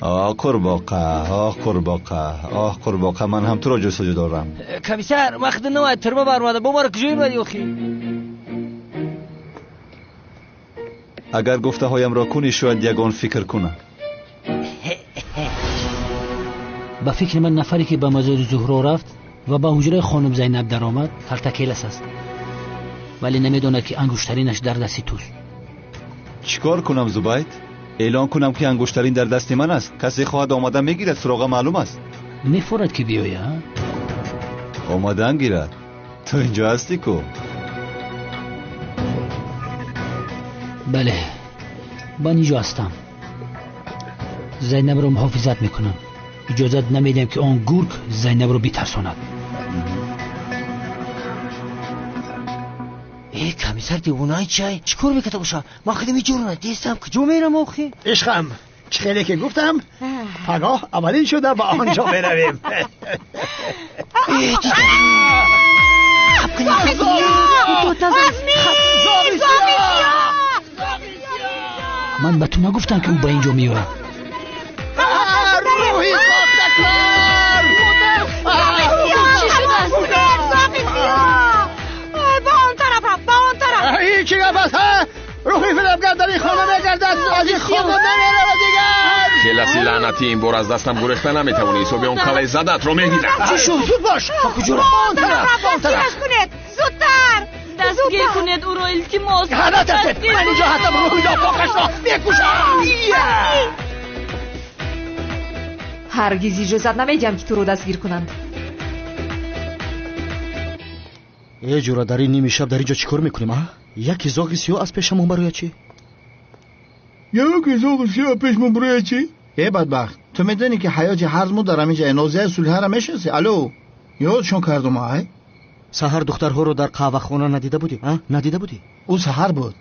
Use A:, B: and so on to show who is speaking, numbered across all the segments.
A: Оҳ қурбоқа, оҳ қурбоқа, оҳ қурбоқа, ман ҳам туро ҷустуҷӯ дорам.
B: Комиссар, вақти навай тюрьма баромада, бо маро куҷо мебарӣ охи?
A: Агар гуфтаҳоямро кунӣ, шояд ягон фикр кунам.
C: Ба фикри ман нафаре ки ба мазори Зуҳро рафт ва ба ҳуҷраи хонум Зайнаб даромад, калтакелас аст, вале намедонад ки ангуштаринаш дар дасти туст.
A: Чӣ кор кунам, Зубайд? Эълон кунам ки ангуштарин дар дасти ман аст? Касе хоҳад омада мегирад, суроға маълум аст.
C: Мефорад ки биёя?
A: Омадан гирад. Ту инҷо ҳастӣ ку?
C: Бале, ман инҷо ҳастам. Зайнабро муҳофизат мекунам. Иҷозат намедиҳам ки он гург Зайнабро битарсонад.
B: Комиссар девонаи чай чӣ кор мекарда боша? Ман худам иҷора надистам, куҷо мерам охи?
D: Ишқам, чӣ хеле ки гуфтам, пагоҳ аввалин шуда ба он ҷо меравем.
C: Ман ба ту нагуфтам ки ӯ ба ин ҷо меояд.
D: Рӯҳи сохтакор! Чӣ гап аст? Рӯҳи фиребгар дар ин хона мегардад, аз ин хона намеравад дигар.
E: Келаси лаънатӣ, ин бор аз дастам гурехта наметавонӣ. Ҳисоби он калаи задатро мегирам.
D: Чӣ шуд? Зуд бош!
B: Ба куҷо рафт?
D: Он тараф, он тараф.
F: Дастгир кунед, зудтар!
G: Дастгир кунед ӯро, илтимос.
D: Натарсед, ман инҷо ҳастам, рӯҳи нопокашро мекушам.
F: Ҳаргиз иҷозат намедиҳам ки туро дастгир кунанд.
H: Э ҷура, дар ин ними шаб дар ин ҷо чӣ кор мекунем, а? Яке зоғи сиёҳ аз пешамон барояд чӣ?
D: Яке зоғи сиёҳ пешмон барояд чӣ? Э бадбахт, ту медонӣ ки ҳаёти ҳар мо дар ҳамин ҷо Нозияи Сулҳаро мешиносӣ? Алло, ёдшон кардум, ай?
H: Саҳар духтарҳоро дар қаҳвахона надида будӣ, а? Надида будӣ?
D: Ӯ саҳар буд,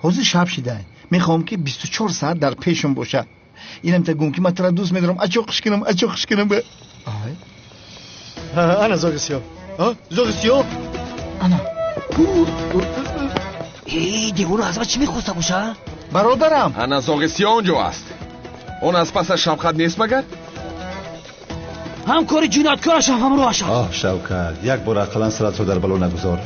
D: ҳозир шаб шида. Мехоҳам ки 24 соат дар пешам бошад. Инам та гум ки ман туро дӯст медорам, ачо қиш кунам, ачо қиш кунам.
H: Ай? Ана зоғи сиёҳ. Зоғи сиёҳ.
D: Ана.
B: Эй, девона аз ман чӣ мехоста боша?
D: Бародарам.
E: Ана зоғи сиёҳ он ҷо аст. Он аз пасаш Шавкат нест магар?
C: Ҳамкори ҷинояткораш ҳам ҳамроҳаш аст.
A: Оҳ Шавкат, як бор ақаллан саратро дар бало нагузор.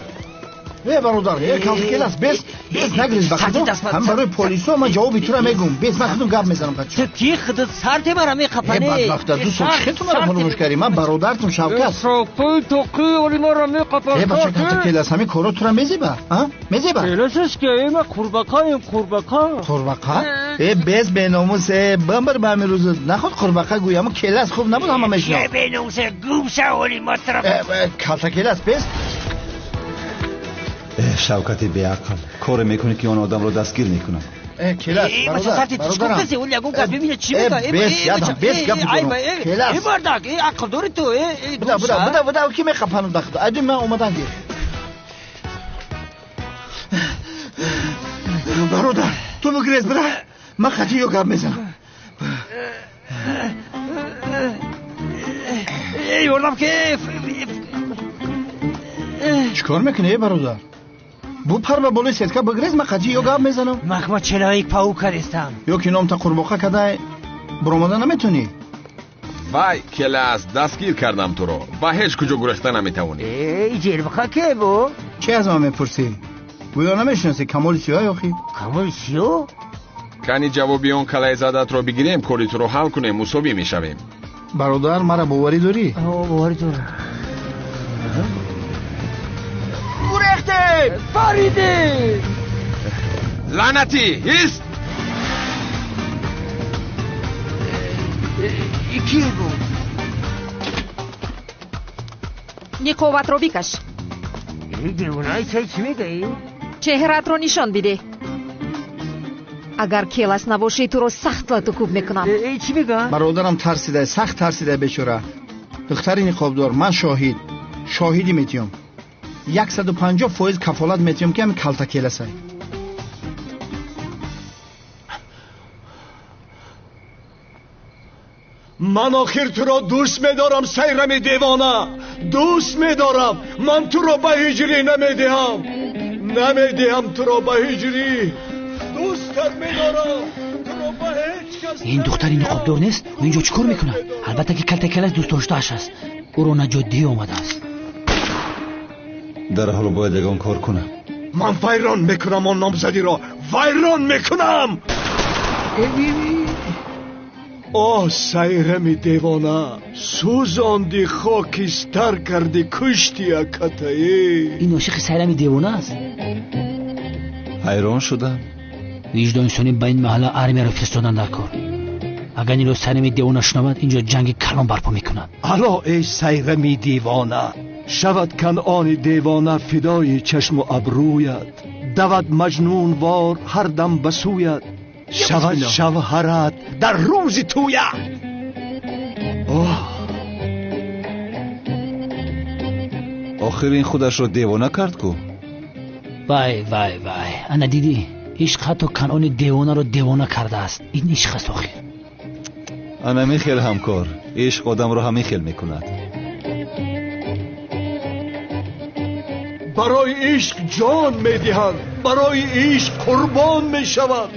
D: Э бародар, э калтакелас, бес, бес нагриз ба худо. Ҳам барои полисо ман ҷавоби тура мегӯм. Бес, ман худам гап мезанам бача.
B: Ту ки худат сарте мара меқапанӣ?
D: Э бадбахта, ду сол чӣ ту мара фаромӯш кардӣ? Ман бародартам Шавкат.
B: Соқи тоқи оли мара меқапан.
D: Э бача калтакелас, ҳамин коро тура мезеба? А? Мезеба?
B: Келасаш ки, э ман қурбақаем, қурбақа.
D: Қурбақа? Э бес беномус, э бамбар ба ҳамин рӯз наход қурбақа гӯй, аммо келас хуб набуд, ҳама мешинохт.
B: Э беномус, гум шав оли ма тараф.
D: Э калтакелас, бес.
A: Шавкати беақл, коре мекунӣ ки он одамро дастгир мекунам.
D: Келас, бародар, бародарам. Бес, гап мезанам. Келас.
B: Э мардак, э ақл дорӣ ту, э
D: буда, буда, буда, буда, ки меқапанам ба худо. Айду ман омадан гир. Бародар, ту бигрез, бира. Ман хати ё гап мезанам.
B: Эй, ёрдам ки.
D: Чӣ кор мекунӣ, бародар? Бу пар ба болои сетка бигрез, ман қатъи ё гап мезанам.
B: Махма челаик паука нестам.
D: Ё ки номта қурбоқа кадай, буромада наметонӣ?
E: Вай, келас, дастгир кардам туро. Ба ҳеҷ куҷо гурехта наметавонӣ.
B: Э, ҷелбақа ке бу?
D: Чӣ аз ман мепурсӣ? Гӯё намешинаси Камоли Сиёҳ охи?
B: Камоли Сиёҳ?
E: Кани ҷавоби он калаи задатро бигирем, кори туро ҳал кунем, мусовӣ мешавем.
D: Бародар, мара боварӣ дорӣ?
B: Боварӣ дорам. Гурехтем! Паридем!
E: Лаънатӣ, ҳист!
B: Ки буд?
F: Ниқобатро бикаш.
B: Девонаи чай чӣ мегӯӣ?
F: Чеҳраатро нишон бидеҳ. Агар келас набошӣ, туро сахт латукӯб мекунам.
B: Чӣ мегӯ?
D: Бародарам тарсида, сахт тарсида бечора. Духтари ниқобдор, ман шоҳид. Шоҳидӣ метиём. 150% кафолат метиём ки ҳами калта келасай.
I: Ман охир туро дӯст медорам, Сайрами девона. Дӯст медорам. Ман туро ба ҳиҷрӣ намедиҳам. Намедиҳам туро ба ҳиҷрӣ. Дӯстат медорам. Туро ба ҳеҷ кас.
C: Ин духтари ниқобдор нест? Ӯ инҷо чӣ кор мекунад? Албатта ки калтакелас дӯстдоштааш аст. Ӯро наҷотдиҳӣ омадааст.
A: Дар ҳол бояд ягон кор кунам.
I: Ман вайрон мекунам он номзадиро. Вайрон мекунам. Оҳ, Сайрами девона, сӯзонди, хокистар карди, кушти акатаи.
C: Ин ошиқи Сайрами девона аст.
A: Ҳайрон шудам.
C: Виҷдонисонӣ ба ин маҳалла армияро фиристодан дар кор. Агар инро Сайрами девона шунавад, инҷо ҷанги калон барпо мекунад.
I: Ало, эй Сайрами девона, шавад Канъони девона фидои чашму абрӯят, давад маҷнунвор ҳар дам ба сӯят, шавад шавҳарат дар рӯзи тӯя.
A: Охир ин худашро девона кард ку?
C: Вай, вай, вай, ана дидӣ, ишқ ҳатто Канъони девонаро девона кардааст. Ин ишқ аст охир.
A: Ана михел ҳамкор, ишқ одамро ҳамин хел мекунад.
I: Барои ишқ ҷон медиҳанд, барои ишқ қурбон мешаванд.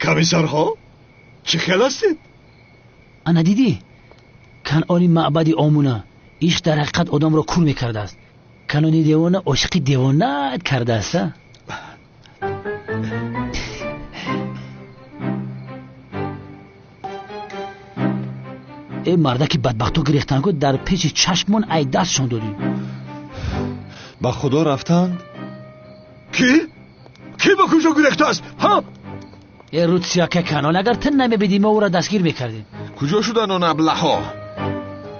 I: Комиссарҳо, чӣ хел ҳастед?
C: Ана дидӣ, Канъони маъбади омуна ишқ дар ҳақиқат одамро кур мекардааст. Канъони девона ошиқи девонаат кардааст. Э мардаки бадбахто гирехтанд ку дар пеши чашмон ай дастшон додем.
A: Ба худо рафтанд?
I: Кӣ? Кӣ ба куҷо гирехтааст? Ҳа?
C: Э рутсияка Канъон, агар ту намебидӣ, мо ӯро дастгир мекардем.
E: Куҷо шуданд он аблаҳо?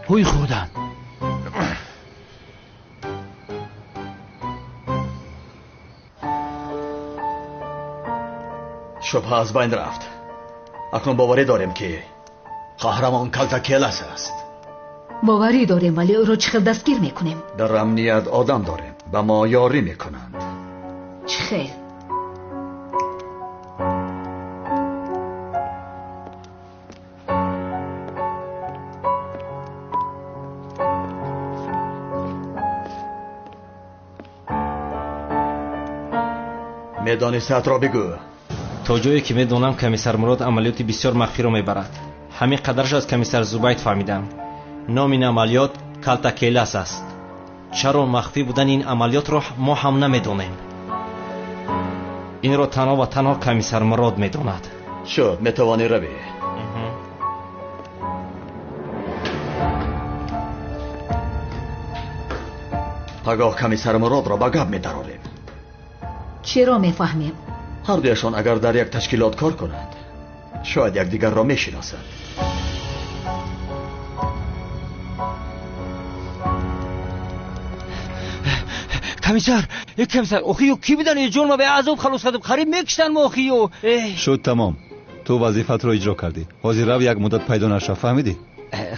C: Ҳуй хӯрданд.
H: Шубҳа аз байн рафт. Акнун боварӣ дорем ки қаҳрамон Калтакелас аст.
F: Боварӣ дорем, вале ӯро чӣ хел дастгир мекунем?
H: Дар амният одам дорем, ба мо ёрӣ мекунанд.
F: Чӣ хел?
H: Медонӣ саатро бигӯ.
J: То ҷое ки медонам, комиссар Мурод амалиёти бисёр махфиро мебарад. Ҳамин қадарш аз комиссар Зубайд фаҳмидам. Номи ин амалиёт Калтакелас аст. Чаро махфӣ будани ин амалиётро мо ҳам намедонем. Инро танҳо ва танҳо комиссар Мурод медонад.
H: Шуд, метавонӣ равӣ. Пагоҳ комиссар Муродро ба гап медарорем.
F: Чиро мефаҳмем?
H: Ҳардуяшон агар дар як ташкилот кор кунанд, шояд якдигарро мешиносанд.
B: Комиссар, комиссар, охиё ки будан? Ҷон ма ба азоб халос кардам, қариб мекуштанд мо охиё.
A: Шуд тамом. Ту вазифатро иҷро кардӣ. Ҳозир рав, як муддат пайдо нашав, фаҳмидӣ?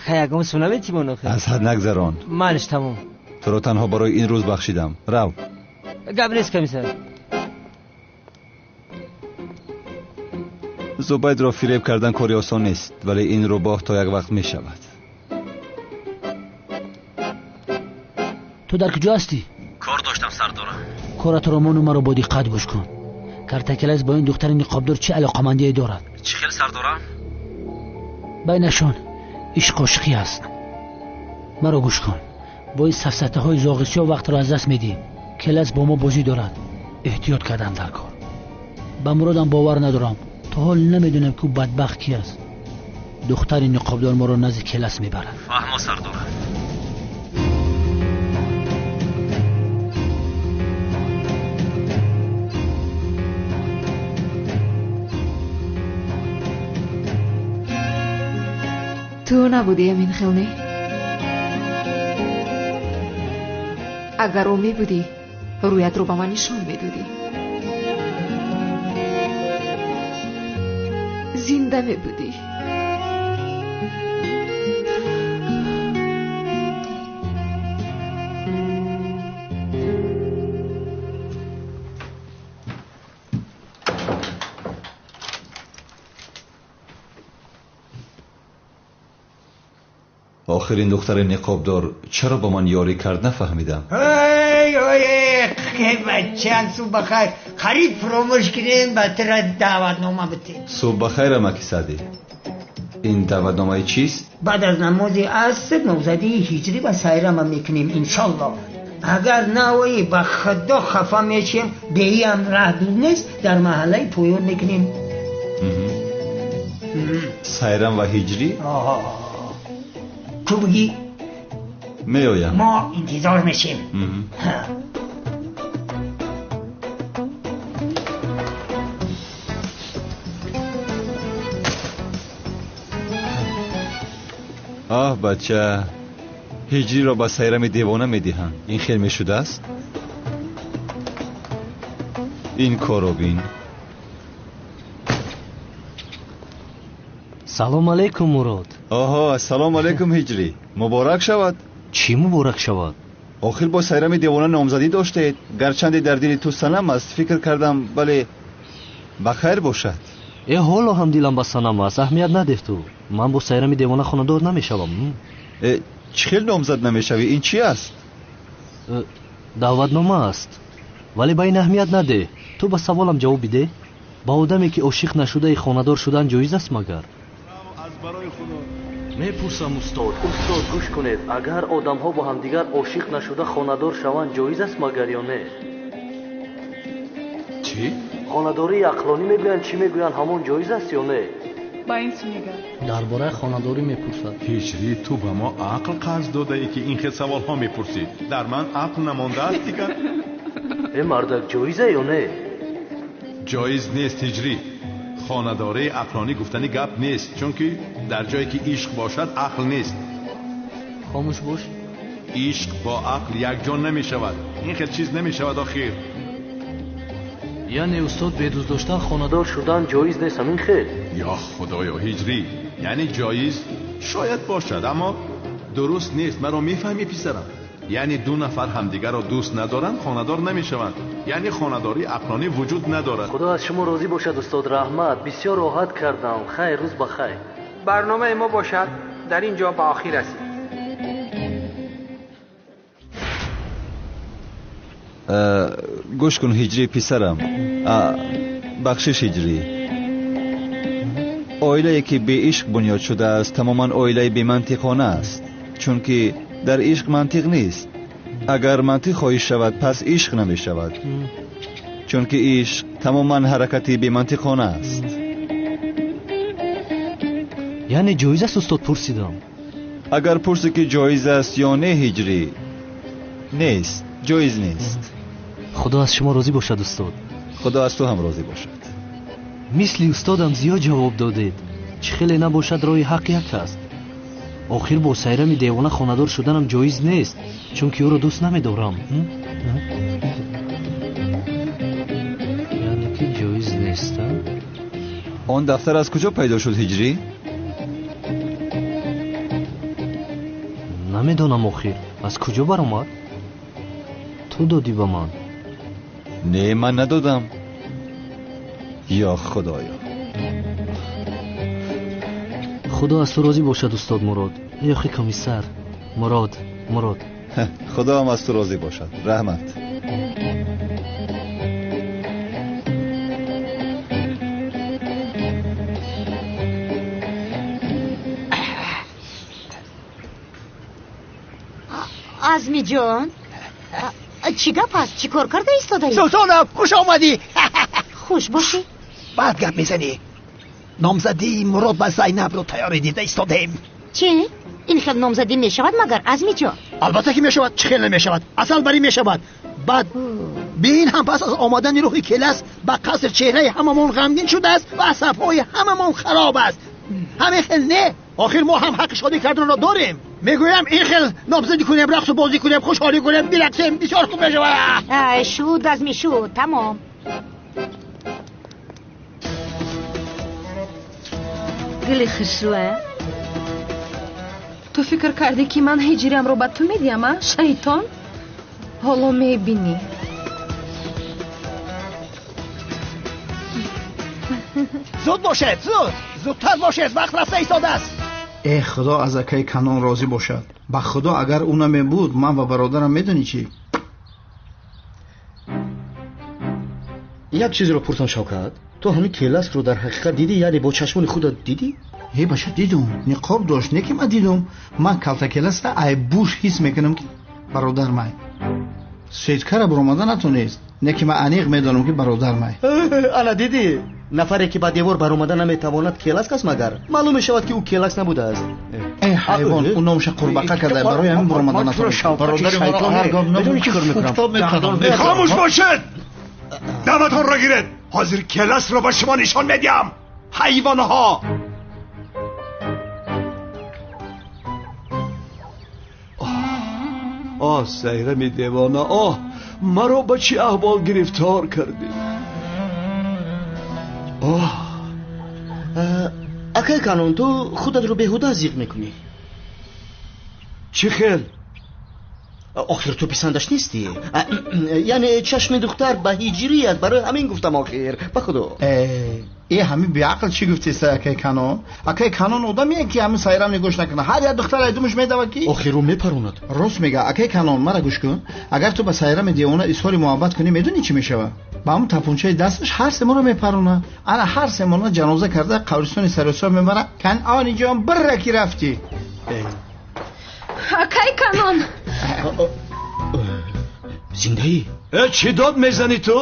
B: Хай, ягон су наметимон охи.
A: Аз ҳад нагзарон.
B: Манш тамом.
A: Туро танҳо барои ин рӯз бахшидам. Рав.
B: Гап нест, комиссар.
A: Зубайдро фиреб кардан кори осон нест, вале ин рӯбоҳ то як вақт мешавад.
C: Ту дар куҷо ҳастӣ?
J: Кор доштам, сардора.
C: Коратро мону маро бо диққат гӯш кун. Калтакелас бо ин духтари ниқобдор чӣ алоқамандие дорад?
J: Чӣ хел сардорам?
C: Байнашон ишқ ошиқӣ аст. Маро гӯш кун, бо ин сафсатаҳои зоғи сиёҳ вақтро аз даст медиҳем. Келас бо мо бозӣ дорад, эҳтиёт кардан дар кор. Ба Муродам бовар надорам, то ҳол намедонам ки ӯ бадбахт ки аст. Духтари ниқобдор моро назди Келас мебарад.
J: Фаҳмо сардорам.
F: Ту набудӣ амин хел, не? Агар ӯ мебудӣ, рӯятро ба ман нишон медодӣ. Зинда мебудӣ.
A: Охир ин духтари ниқобдор чаро ба ман ёрӣ кард нафаҳмидам.
K: Ой, бача, субҳ бахайр. Қариб фуромӯш кунем, ба тура даъватнома битем.
A: Субҳ бахайр, амаки Саъдӣ. Ин даъватномаи чист?
K: Баъд аз намози аср номзадии ҳиҷрӣ ба сайрама мекунем, иншаллоҳ. Агар наоӣ, ба худо хафа мешем. Беиам раҳ дур нест, дар маҳаллаи поён мекунем.
A: Сайрам ва ҳиҷрӣ?
K: Ту бигӣ?
A: Меоям.
K: Мо интизор мешем.
A: Оҳ бача, ҳиҷриро ба сайрами девона медиҳанд. Ин хел мешудааст? Ин корро бин.
B: Салом алейкум, Мурод.
A: Оҳо, ассалому алейкум, ҳиҷрӣ. Муборак шавад.
B: Чӣ муборак шавад?
A: Охир бо сайрами девона номзадӣ доштед. Гарчанде дар дили ту санам аст, фикр кардам, бале ба хайр бошад.
B: Э, ҳоло ҳам дилам ба санам аст, аҳамият надеҳ ту. Ман бо сайрами девона хонадор намешавам.
A: Э, чӣ хел номзад намешавӣ? Ин чӣ аст?
B: Даъватнома аст. Вале ба ин аҳамият надеҳ. Ту ба саволам ҷавоб бидеҳ. Ба одаме ки ошиқ нашудаи хонадор шудан ҷоиз аст магар? Мепурсам устод. Устод, гӯш кунед, агар одамҳо бо ҳамдигар ошиқ нашуда хонадор шаванд ҷоиз аст магар ё не?
E: Чӣ?
B: Хонадории ақлонӣ мегӯянд, чӣ мегӯянд, ҳамон ҷоиз аст ё не?
G: Ба ин чӣ мегӯяд?
L: Дар бораи хонадорӣ мепурсад.
M: Ҳиҷрӣ, ту ба мо ақл қарз додаӣ ки ин хел саволҳо мепурсӣ. Дар ман ақл намондааст дигар.
B: Э мардак, ҷоиза ё не?
M: Ҷоиз нест, ҳиҷрӣ. Хонадории ақлонӣ гуфтани гап нест, чунки дар ҷое ки ишқ бошад ақл нест.
L: Хомӯш бош.
M: Ишқ бо ақл якҷо намешавад. Ин хел чиз намешавад охир.
B: Яъне устод, бе дӯст доштан хонадор шудан ҷоиз нест, ҳамин хел?
M: Ё худоё, ҳиҷрӣ, яъне ҷоиз шояд бошад, аммо дуруст нест. Маро мефаҳмӣ писарам? Яъне ду нафар ҳамдигарро дӯст надоранд, хонадор намешаванд. Яъне хонадории ақлонӣ вуҷуд надорад.
B: Худо аз шумо розӣ бошад устод, раҳмат. Бисёр роҳат кардам. Хайр, рӯз ба хайр.
N: Барномаи мо бошад дар ин ҷо ба охир расид.
A: Гӯш кун ҳиҷрӣ писарам. Бахшиш ҳиҷрӣ. Оилае ки беишқ бунёд шудааст тамоман оилаи бемантиқона аст, чунки дар ишқ мантиқ нест. Агар мантиқ хоҳиш шавад, пас ишқ намешавад, чунки ишқ тамоман ҳаракати бемантиқона аст.
B: Яъне ҷоиз аст устод, пурсидам.
A: Агар пурсӣ ки ҷоиз аст ё не, ҳиҷрӣ, нест, ҷоиз нест.
B: Худо аз шумо розӣ бошад устод.
A: Худо аз ту ҳам розӣ бошад.
B: Мисли устодам зиёд ҷавоб додед. Чӣ хеле набошад, роҳи ҳақ як аст. Охир бо сайрами девона хонадор шуданам ҷоиз нест, чунки ӯро дӯст намедорам. Яъне ки ҷоиз нест, а?
A: Он дафтар аз куҷо пайдо шуд, ҳиҷрӣ?
B: Намедонам охир аз куҷо баромад. Ту додӣ ба ман.
A: Не, ман надодам. Ё худоё.
B: Худо аз ту розӣ бошад устод Мурод. Ёхи комиссар Мурод, Мурод.
A: Худо ҳам аз ту розӣ бошад. Раҳмат.
O: Азмиҷон, чӣ гап аст? Чӣ кор карда истодаӣ?
P: Султонов, хуш омадӣ.
O: Хуш бошӣ.
P: Баъд гап мезанӣ. Номзадии Мурод ба Зайнабро тайёрӣ дида истодаем.
O: Чӣ? Ин хел номзадӣ мешавад магар, Азмиҷон?
P: Албатта ки мешавад, чӣ хел намешавад? Асал барӣ мешавад. Баъд бин ҳам пас аз омадани рӯҳи келас ба қаср чеҳраи ҳамамон ғамгин шудааст ва асабҳои ҳамамон хароб аст. Ҳамин хел не? Охир мо ҳам ҳаққи шодӣ карданро дорем. Мегӯям ин хел номзадӣ кунем, рақсу бозӣ кунем, хушҳолӣ кунем, бирақсем, бисёр хуб мешавад.
O: Ай, шуд, Азми, шуд, тамом.
G: Гули хушрӯя, ту фикр кардӣ ки ман ҳиҷриамро ба ту медиҳам, а шайтон? Ҳоло мебинӣ.
P: Зуд бошед, зуд, зудтар бошед, вақт рафта истодааст.
D: Э худо аз акаи Канон розӣ бошад. Ба худо агар ӯ намебуд, ман ва бародарам медонӣ чӣ?
H: Як чизро пурсам, Шавкат, ту ҳамин келасро дар ҳақиқат дидӣ, яъне бо чашмони худат дидӣ?
D: Э баша, дидум. Ниқоб дошт, не ки ман дидум. Ман калтакеласра айбуш ҳис мекунам ки бародар май. Сеткара баромада натонист, не ки ман аниқ медонам ки бародар май.
H: Ана дидӣ? Нафаре ки ба девор баромада наметавонад келаск аст магар? Маълум мешавад ки ӯ келаск набудааст.
D: Э ҳайвон, ӯ номаша қурбақа карда, барои ҳамин баромада натонист. Бародари маро ҳаргоҳ
H: медонӣ чӣ кор мекунам?
I: Хомӯш бошед! Даъватонро гиред! Ҳозир келасро ба шумо нишон медиҳам! Ҳайвонҳо! Оҳ, Сайрами девона, оҳ, маро ба чӣ аҳвол гирифтор кардӣ? Оҳ!
H: Акай Канон, ту худатро беҳуда зиқ мекунӣ.
I: Чӣ хел?
H: Охир ту писандаш нестӣ. Яъне чашми духтар ба ҳиҷрӣ аст, барои ҳамин гуфтам охир. Ба худо.
D: Э ҳамин беақл чӣ гуфтеста, акай Канон? Акай Канон одамие ки ҳамин Сайрам нигоҳш накунад. Ҳар як духтар айдумаш медавад ки
H: охир ӯ мепаронад.
D: Рост мега, акай Канон, мара гӯш кун. Агар ту ба Сайрами девона изҳори муҳаббат кунӣ, медонӣ чӣ мешавад? Ба ҳамун тапунчаи дасташ ҳар семонро мепаронад. Ана ҳар семонро ҷаноза карда қабристони Саросиё мебарад. Канъони ҷон, бирра ки рафтӣ.
G: Акай Канон!
H: Зиндаӣ?
I: Э, чӣ дод мезанӣ ту?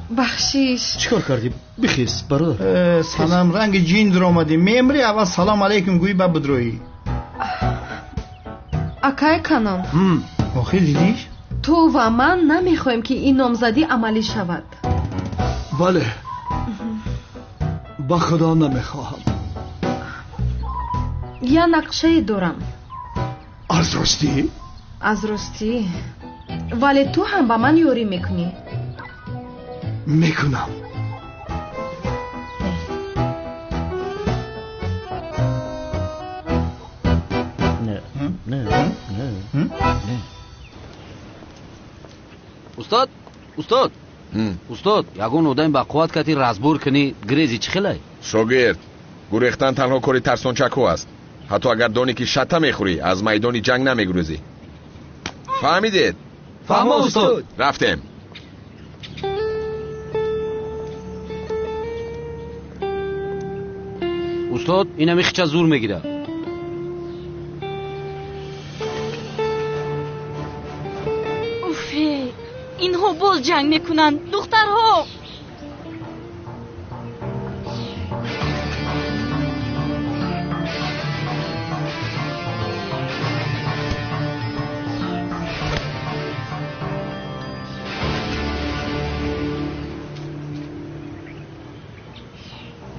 G: Бахшиш.
H: Чӣ кор кардӣ? Бихез, бародар.
D: Санам, ранги ҷин даромадӣ. Мемрӣ, аввал салом алейкум гӯӣ, баъд бидроӣ.
G: Акай Канон.
D: Охир дидиш?
G: Ту ва ман намехоҳем ки ин номзадӣ амалӣ шавад.
I: Бале, ба худо намехоҳам.
G: Я нақшае дорам.
I: Аз ростӣ?
G: Аз ростӣ. Вале ту ҳам ба ман ёрӣ мекунӣ.
I: Мекунам.
H: Не, не, не, не.
Q: Устод, устод, устод, ягон одам ба қувват кати разбор кунӣ, грези чӣ хелай?
E: Шогирд, гурехтан танҳо кори тарсончакҳо аст. Ҳатто агар донӣ ки шата мехӯрӣ, аз майдони ҷанг намегурезӣ. Фаҳмидед?
Q: Фаҳмо, устод.
E: Рафтем.
Q: Устод, инами хича зур мегирад.
G: Уфе, инҳо боз ҷанг мекунанд, духтарҳо.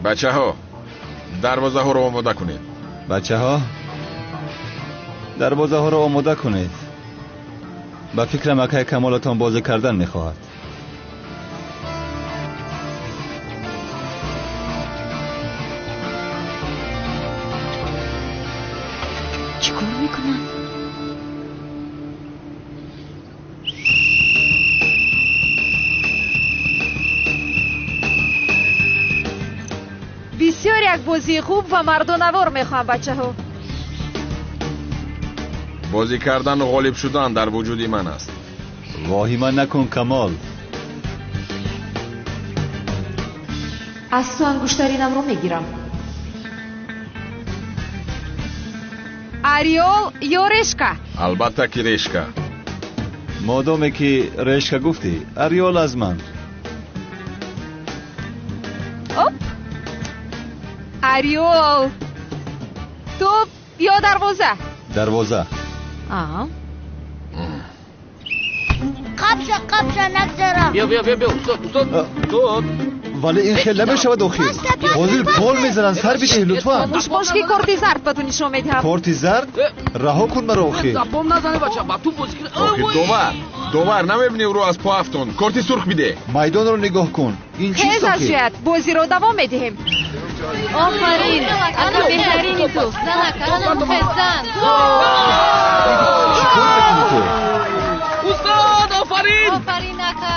E: Бачаҳо, дарвозаҳоро омода кунед.
A: Бачаҳо, дарвозаҳоро омода кунед. Ба фикрам акай Камолатон бозӣ кардан мехоҳад.
G: Чӣ кор мекунад?
F: Бисёр як бозии хуб ва мардонавор мехоҳам, бачаҳо.
E: Бозӣ кардану ғолиб шудан дар вуҷуди ман аст.
A: Воҳима накун, Камол.
F: Аз ту ангуштаринамро мегирам. Ореол ё решка?
E: Албатта ки решка.
A: Модоме ки решка гуфтӣ, ореол аз ман.
F: Оп! Ореол. Тӯп ё дарвоза?
A: Дарвоза.
O: Қапша, қапша, нагзарам.
Q: Биё, биё, биё, биё, устод, устод, устод.
A: Вале ин хел намешавад охир. Ҳозир гол мезананд, сар бидеҳ лутфан.
F: Хомӯш бош ки корти зард ба ту нишон медиҳам.
A: Корти зард? Раҳо кун маро охир.
Q: Запом назане бача, ба ту бозӣ кун.
E: Охир довар, довар, намебинӣ ӯро аз по афтонд. Корти сурх бидеҳ.
A: Майдонро нигоҳ кун. Ин чист
F: Хез аз
A: охир?
F: ҷоят, бозиро давом медиҳем.
G: Офарин, ака беҳтарини ту. Занак, зан.
A: Чӣ кор мекунӣ ту?
Q: Устод, офарин!
G: Офарин, ака.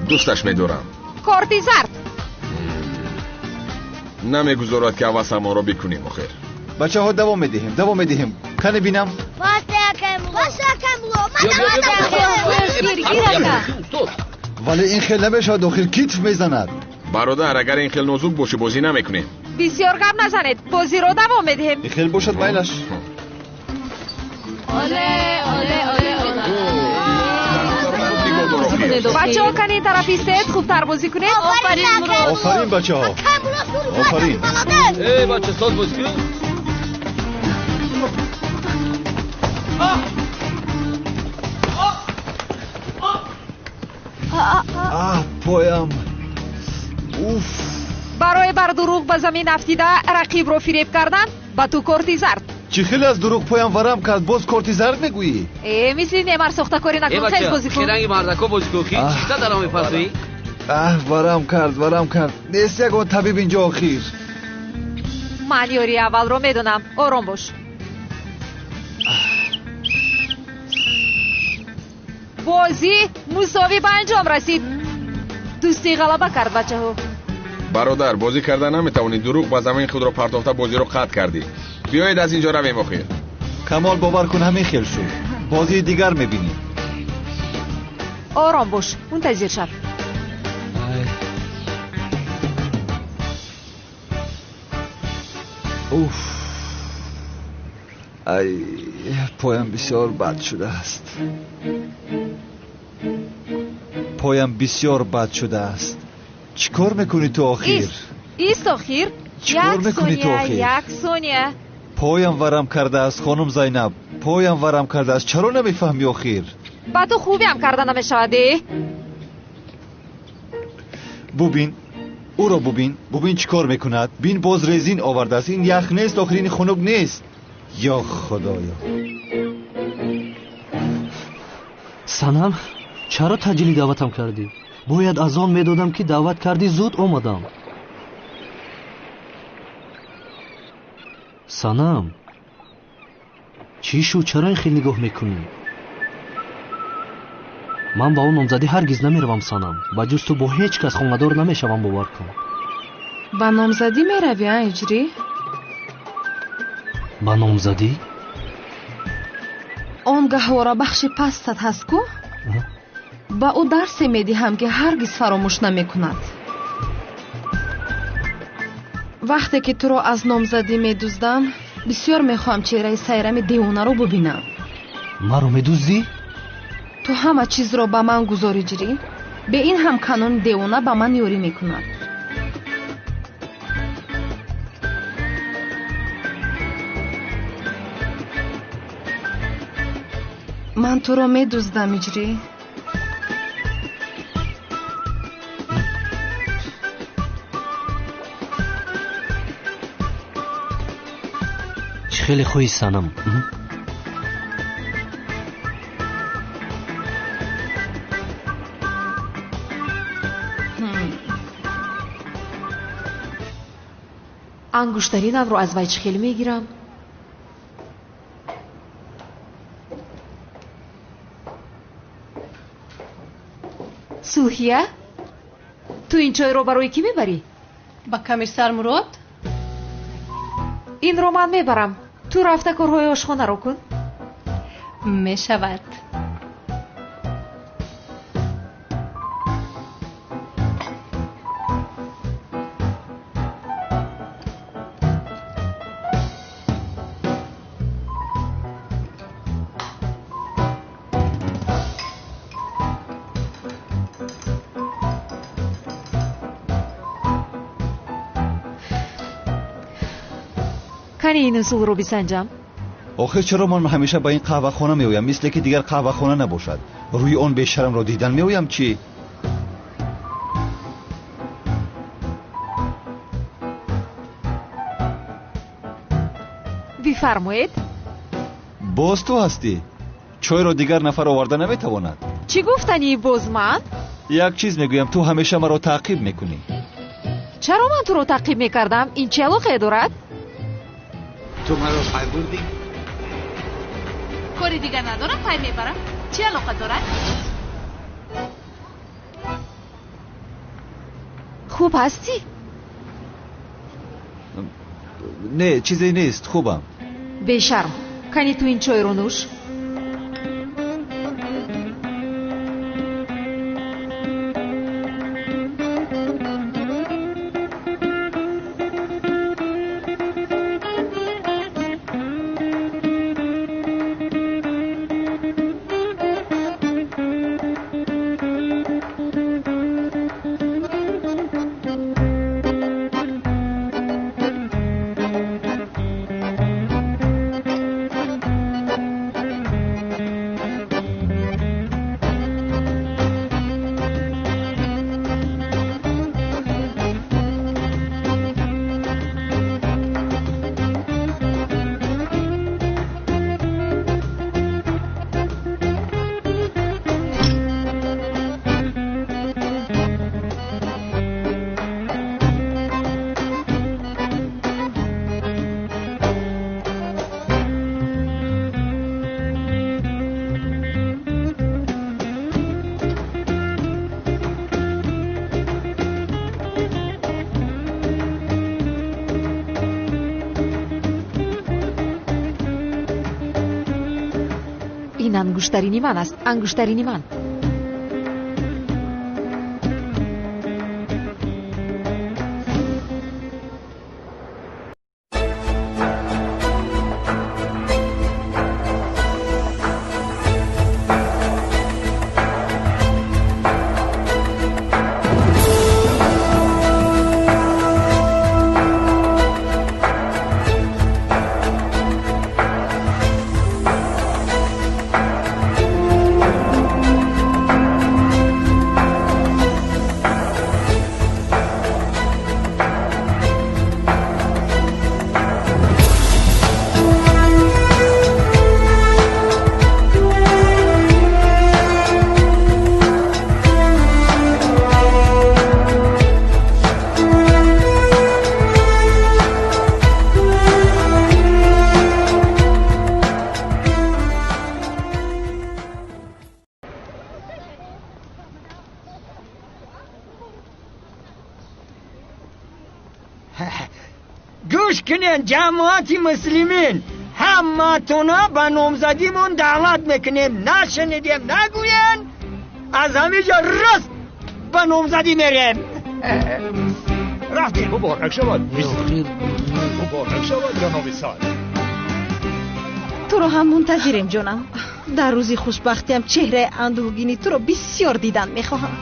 E: Дӯсташ медорам.
F: Корти зард.
E: Намегузорад ки ҳавасамонро бикунем охир.
A: Бачаҳо, давом медиҳем, давом медиҳем. Кане бинам. Вале ин хел намешавад охир, китф мезанад.
E: Бародар, агар ин хел нозук бошӣ, бозӣ намекунем.
F: Бисёр гап назанед, бозиро давом медиҳем.
A: Ин хел бошад, майлаш.
G: Оле, оле, оле, оле.
F: Бачаҳо, кани тараф истед, хубтар бозӣ кунед.
G: Офарин, Мурод.
A: Офарин, бачаҳо. Офарин.
Q: Эй, бача, соз бозӣ кун.
A: Аҳ, поям. Уф.
F: Барои бар дурӯғ ба замин афтида рақибро фиреб кардан ба ту корти зард.
A: Чӣ хеле аз дурӯғ поям варам кард, боз корти зард мегӯӣ?
F: Э, мисли Немар сохтакорӣ
Q: Э,
F: накун, хез
Q: бача,
F: бозӣ кун.
Q: херанги мардако бозӣ кун. Хи, чита даром мепасӣ?
A: Аҳ, варам кард, варам кард. Нест ягон табиб инҷо охир.
F: Ман ёрии аввалро медонам, ором бош. Бозӣ мусовӣ ба анҷом расид. Дӯстӣ ғалаба кард, бачаҳо.
E: Бародар, бозӣ карда наметавонӣ, дурӯғ ба замин худро партофта бозиро қатъ кардӣ. Биёед аз инҷо равем охир.
A: Камол, бовар кун, ҳамин хел шуд. Бозии дигар мебинӣ.
F: Ором бош, мунтазир шав.
A: Уф. Ай, поям бисёр бад шудааст. Поям бисёр бад шудааст. Чӣ кор мекунӣ ту охир?
F: Ист, ист охир.
A: Чӣ кор
F: Як
A: мекунӣ ту
F: сония,
A: охир?
F: як сония.
A: Поям варам кардааст, хонум Зайнаб. Поям варам кардааст. Чаро намефаҳмӣ охир?
F: Ба ту хубиам карда намешавад, э?
A: Бубин, ӯро бубин, бубин чӣ кор мекунад. Бин, боз резин овардааст. Ин ях нест охир, ин хунук нест. Ё худоё.
B: Санам, чаро таъҷили даъватам кардӣ? Бояд аз он медодам, ки даъват кардӣ, зуд омадам. Санам, чӣ шуд? Чаро ин хел нигоҳ мекунӣ? Ман ба он номзадӣ ҳаргиз намеравам, Санам. Ба ҷуз ту бо ҳеҷ кас хонадор намешавам, бовар кун.
G: Ба номзадӣ меравӣ, а, Ҳиҷрӣ?
B: Ба номзадӣ?
G: Он гаҳворабахши пастат ҳаст ку? Ба ӯ дарсе медиҳам, ки ҳаргиз фаромӯш намекунад. Вақте ки туро аз номзадӣ медуздам, бисёр мехоҳам чеҳраи Сайрами девонаро бубинам.
B: Маро медуздӣ?
G: Ту ҳама чизро ба ман гузор, Ҳиҷрӣ. Бе ин ҳам канони девона ба ман ёрӣ мекунад. Ман туро медуздам, Ҳиҷрӣ.
B: Чӣ хеле хоҳӣ, Санам?
F: Ангуштаринамро аз вай чӣ хел мегирам? Сулҳия, ту ин чойро барои кӣ мебарӣ?
R: Ба комиссар Мурод.
F: Инро ман мебарам. Ту рафта корҳои ошхонаро кун.
R: Мешавад.
F: Кани ин усулро бисанҷам.
A: Охир чаро ман ҳамеша ба ин қаҳвахона меоям, мисле ки дигар қаҳвахона набошад? Рӯи он бешарамро дидан меоям чӣ?
F: Бифармоед.
A: Боз ту ҳастӣ? Чойро дигар нафар оварда наметавонад.
F: Чӣ гуфтанӣ боз ман?
A: Як чиз мегӯям, ту ҳамеша маро таъқиб мекунӣ.
F: Чаро ман туро таъқиб мекардам? Ин чӣ алоқае дорад?
D: Ту маро пай бурдӣ?
R: Кори дигар надорам, пай мебарам. Чӣ алоқа дорад?
F: Хуб ҳастӣ?
A: Не, чизе нест, хубам.
F: Бешарм, кани ту ин чойро нӯш. Ин ангуштарини ман аст, ангуштарини ман.
K: Гӯш кунед, ҷамоати муслимин, ҳаматона ба номзадимон даъват мекунем. Нашунидем нагӯянд, аз ҳамин ҷо рост ба номзадӣ мерем. Рафтем.
I: Муборак шавад, муборак шавад, ҷаноби сад.
O: Туро ҳам мунтазирем, ҷонам. Дар рӯзи хушбахтиам чеҳраи андӯҳгини туро бисёр дидан мехоҳам.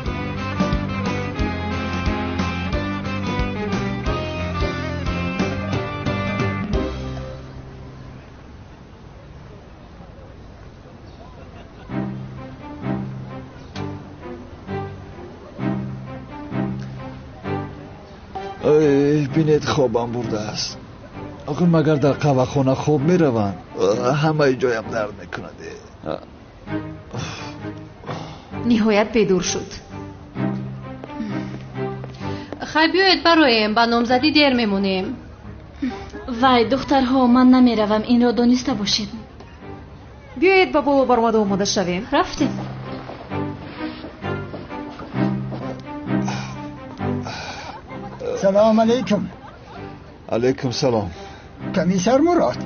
A: Бинед, хобам бурдааст. Охир магар дар қаҳвахона хоб мераванд? Ҳамаи ҷоям дард мекунад.
F: Ниҳоят бедор шуд.
R: Хай, биёед бароем, ба номзадӣ дер мемонем.
S: Вай, духтарҳо, ман намеравам, инро дониста бошед.
F: Биёед ба боло баромада омода шавем.
S: Рафтем.
K: Салом алейкум.
A: Алейкум салом.
K: Комиссар Мурод,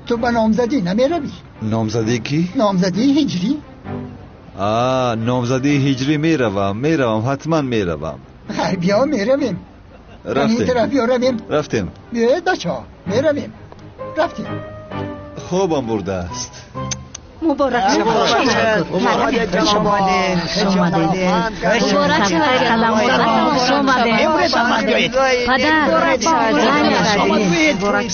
K: ту ба номзадӣ намеравӣ?
A: Номзадӣ кӣ?
K: Номзадии ҳиҷрӣ.
A: Номзадии ҳиҷрӣ меравам, меравам, ҳатман меравам.
K: Хайр, биё меравем.
A: Рафтем.
K: Тараф биё равем.
A: Рафтем.
K: Биёед бачаҳо, меравем. Рафтем.
A: Хобам бурдааст.
O: Муборак шавад.
K: Хуш омадед.
S: Муборак шавад. Хуш омадед. Падар,
O: муборак шавад.
F: Муборак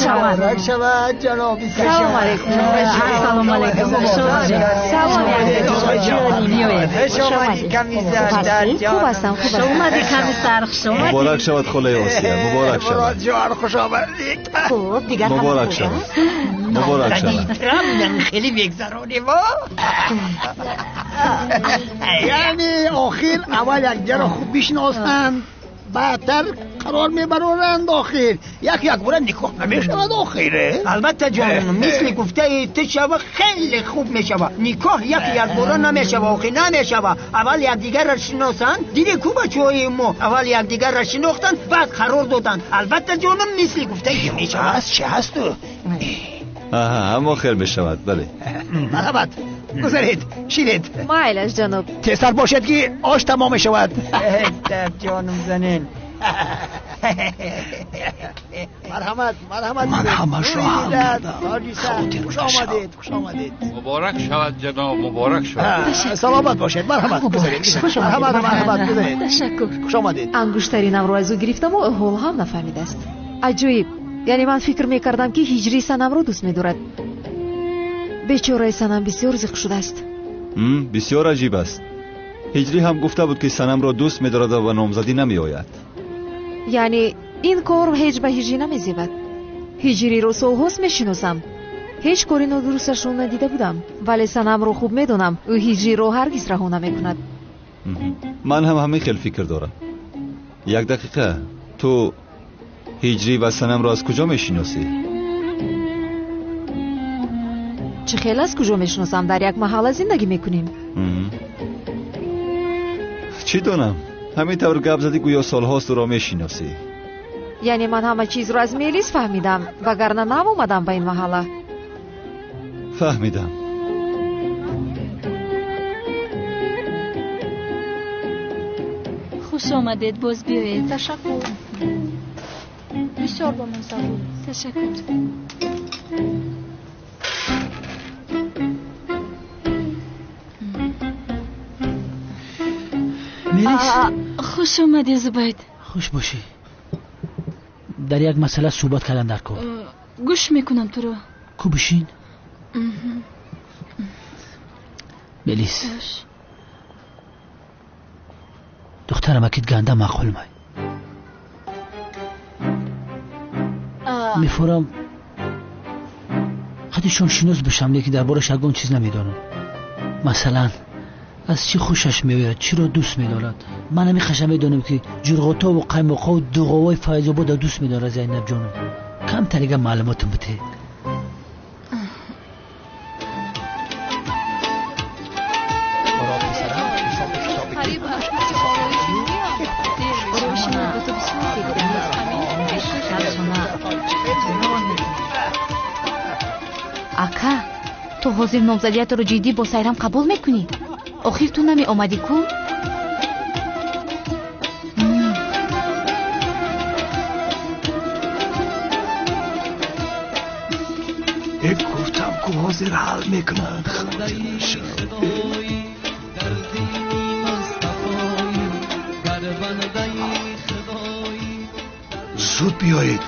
F: шавад.
K: Муборак шавад, ҷаноби.
F: Салом алейкум.
S: Ассалому алейкум. Хуш омадед.
F: Салом алейкум.
K: Хуш омадӣ, комиссар.
F: Хуб ҳастам, хуб
S: Хуш омадӣ, комиссар. Хуш омадӣ.
A: Муборак шавад, холаи Осия. Муборак шавад.
P: Ҷон, хуш омадӣ.
O: Хуб, дигар
A: Муборак шавад. Муборак шавад.
K: Хеле мегзаронем.
P: Яъне охир аввал якдигарро хуб бишносанд, баъдтар қарор мебароранд. Охир як якбора никоҳ намешавад охир.
K: Албатта ҷон, мисли гуфтаи ту шава хеле хуб мешава. Никоҳ як якбора намешава, охир намешава. Аввал якдигарро шиносанд. Диди ку бачаҳои мо аввал якдигарро шинохтанд, баъд қарор доданд. Албатта ҷонам, мисли гуфтаи ту мешава.
P: Чӣ ҳасту?
A: Аҳа, ҳамо хел мешавад, бале.
P: Марҳамат, гузаред, шинед.
F: Майлаш, ҷаноб.
P: Тезтар бошед, ки ош тамом мешавад.
K: Ҷонум занен.
P: Марҳамат, марҳамат.
I: Ман ҳамашро ҳал кардам.
P: Хотир хуш омадед, хуш омадед.
T: Муборак шавад, ҷаноб, муборак шавад.
P: Саломат бошед, марҳамат, гузаред. Марҳамат, марҳамат, гузаред.
F: Ташаккур.
P: Хуш омадед.
F: Ангуштаринамро аз ӯ гирифтаму ҳол ҳам нафаҳмидааст. Аҷоиб. Яъне ман фикр мекардам, ки ҳиҷри Санамро дӯст медорад. Бечораи Санам бисёр зиқ шудааст.
A: Бисёр аҷиб аст. Ҳиҷрӣ ҳам гуфта буд, ки Санамро дӯст медорад ва ба номзадӣ намеояд.
F: Яъне ин кор ҳеҷ ба ҳиҷрӣ намезебад. Ҳиҷриро солҳост мешиносам. Ҳеҷ кори нодурусташро надида будам, вале Санамро хуб медонам. Ӯ ҳиҷриро ҳаргиз раҳо намекунад.
A: Ман ҳам ҳамин хел фикр дорам. Як дақиқа, ту ҳиҷрӣ ва Санамро аз куҷо мешиносӣ?
F: Чӣ хел аз куҷо мешиносам? Дар як маҳалла зиндагӣ мекунем.
A: Чӣ донам, ҳамин тавр гап задӣ, гӯё солҳост ӯро мешиносӣ.
F: Яъне ман ҳама чизро аз Мелис фаҳмидам, вагарна нав омадам ба ин маҳалла.
A: Фаҳмидам.
S: Хуш омадед, боз биёед.
R: Ташаккур. Бисёр бомазза буд.
S: Ташаккур.
C: Мелис.
S: Хуш омадӣ, Зубайд.
C: Хуш бошӣ. Дар як масъала суҳбат кардан дар кор.
S: Гӯш мекунам туро.
C: Ку бишин. Мелис, духтарам акид ганда маъқул май. Мефорам қадишон шинос бишам, лекин дар бораш ягон чиз намедонам. Масалан, аз чӣ хушаш меояд, чиро дӯст медорад. Ман ҳамин медонам, ки ҷурғотову қаймоқову дуғовои Файзобода дӯст медорад. Зайнаб ҷонам, камтарига маълумотам бите.
R: Ака, ту ҳозир номзадиятро ҷиддӣ бо Сайрам қабул мекунӣ? Охир ту намеомадӣ ку?
I: Гуфтам ку, ҳозир ҳал мекунад. Хотир нашав. Зуд биёед.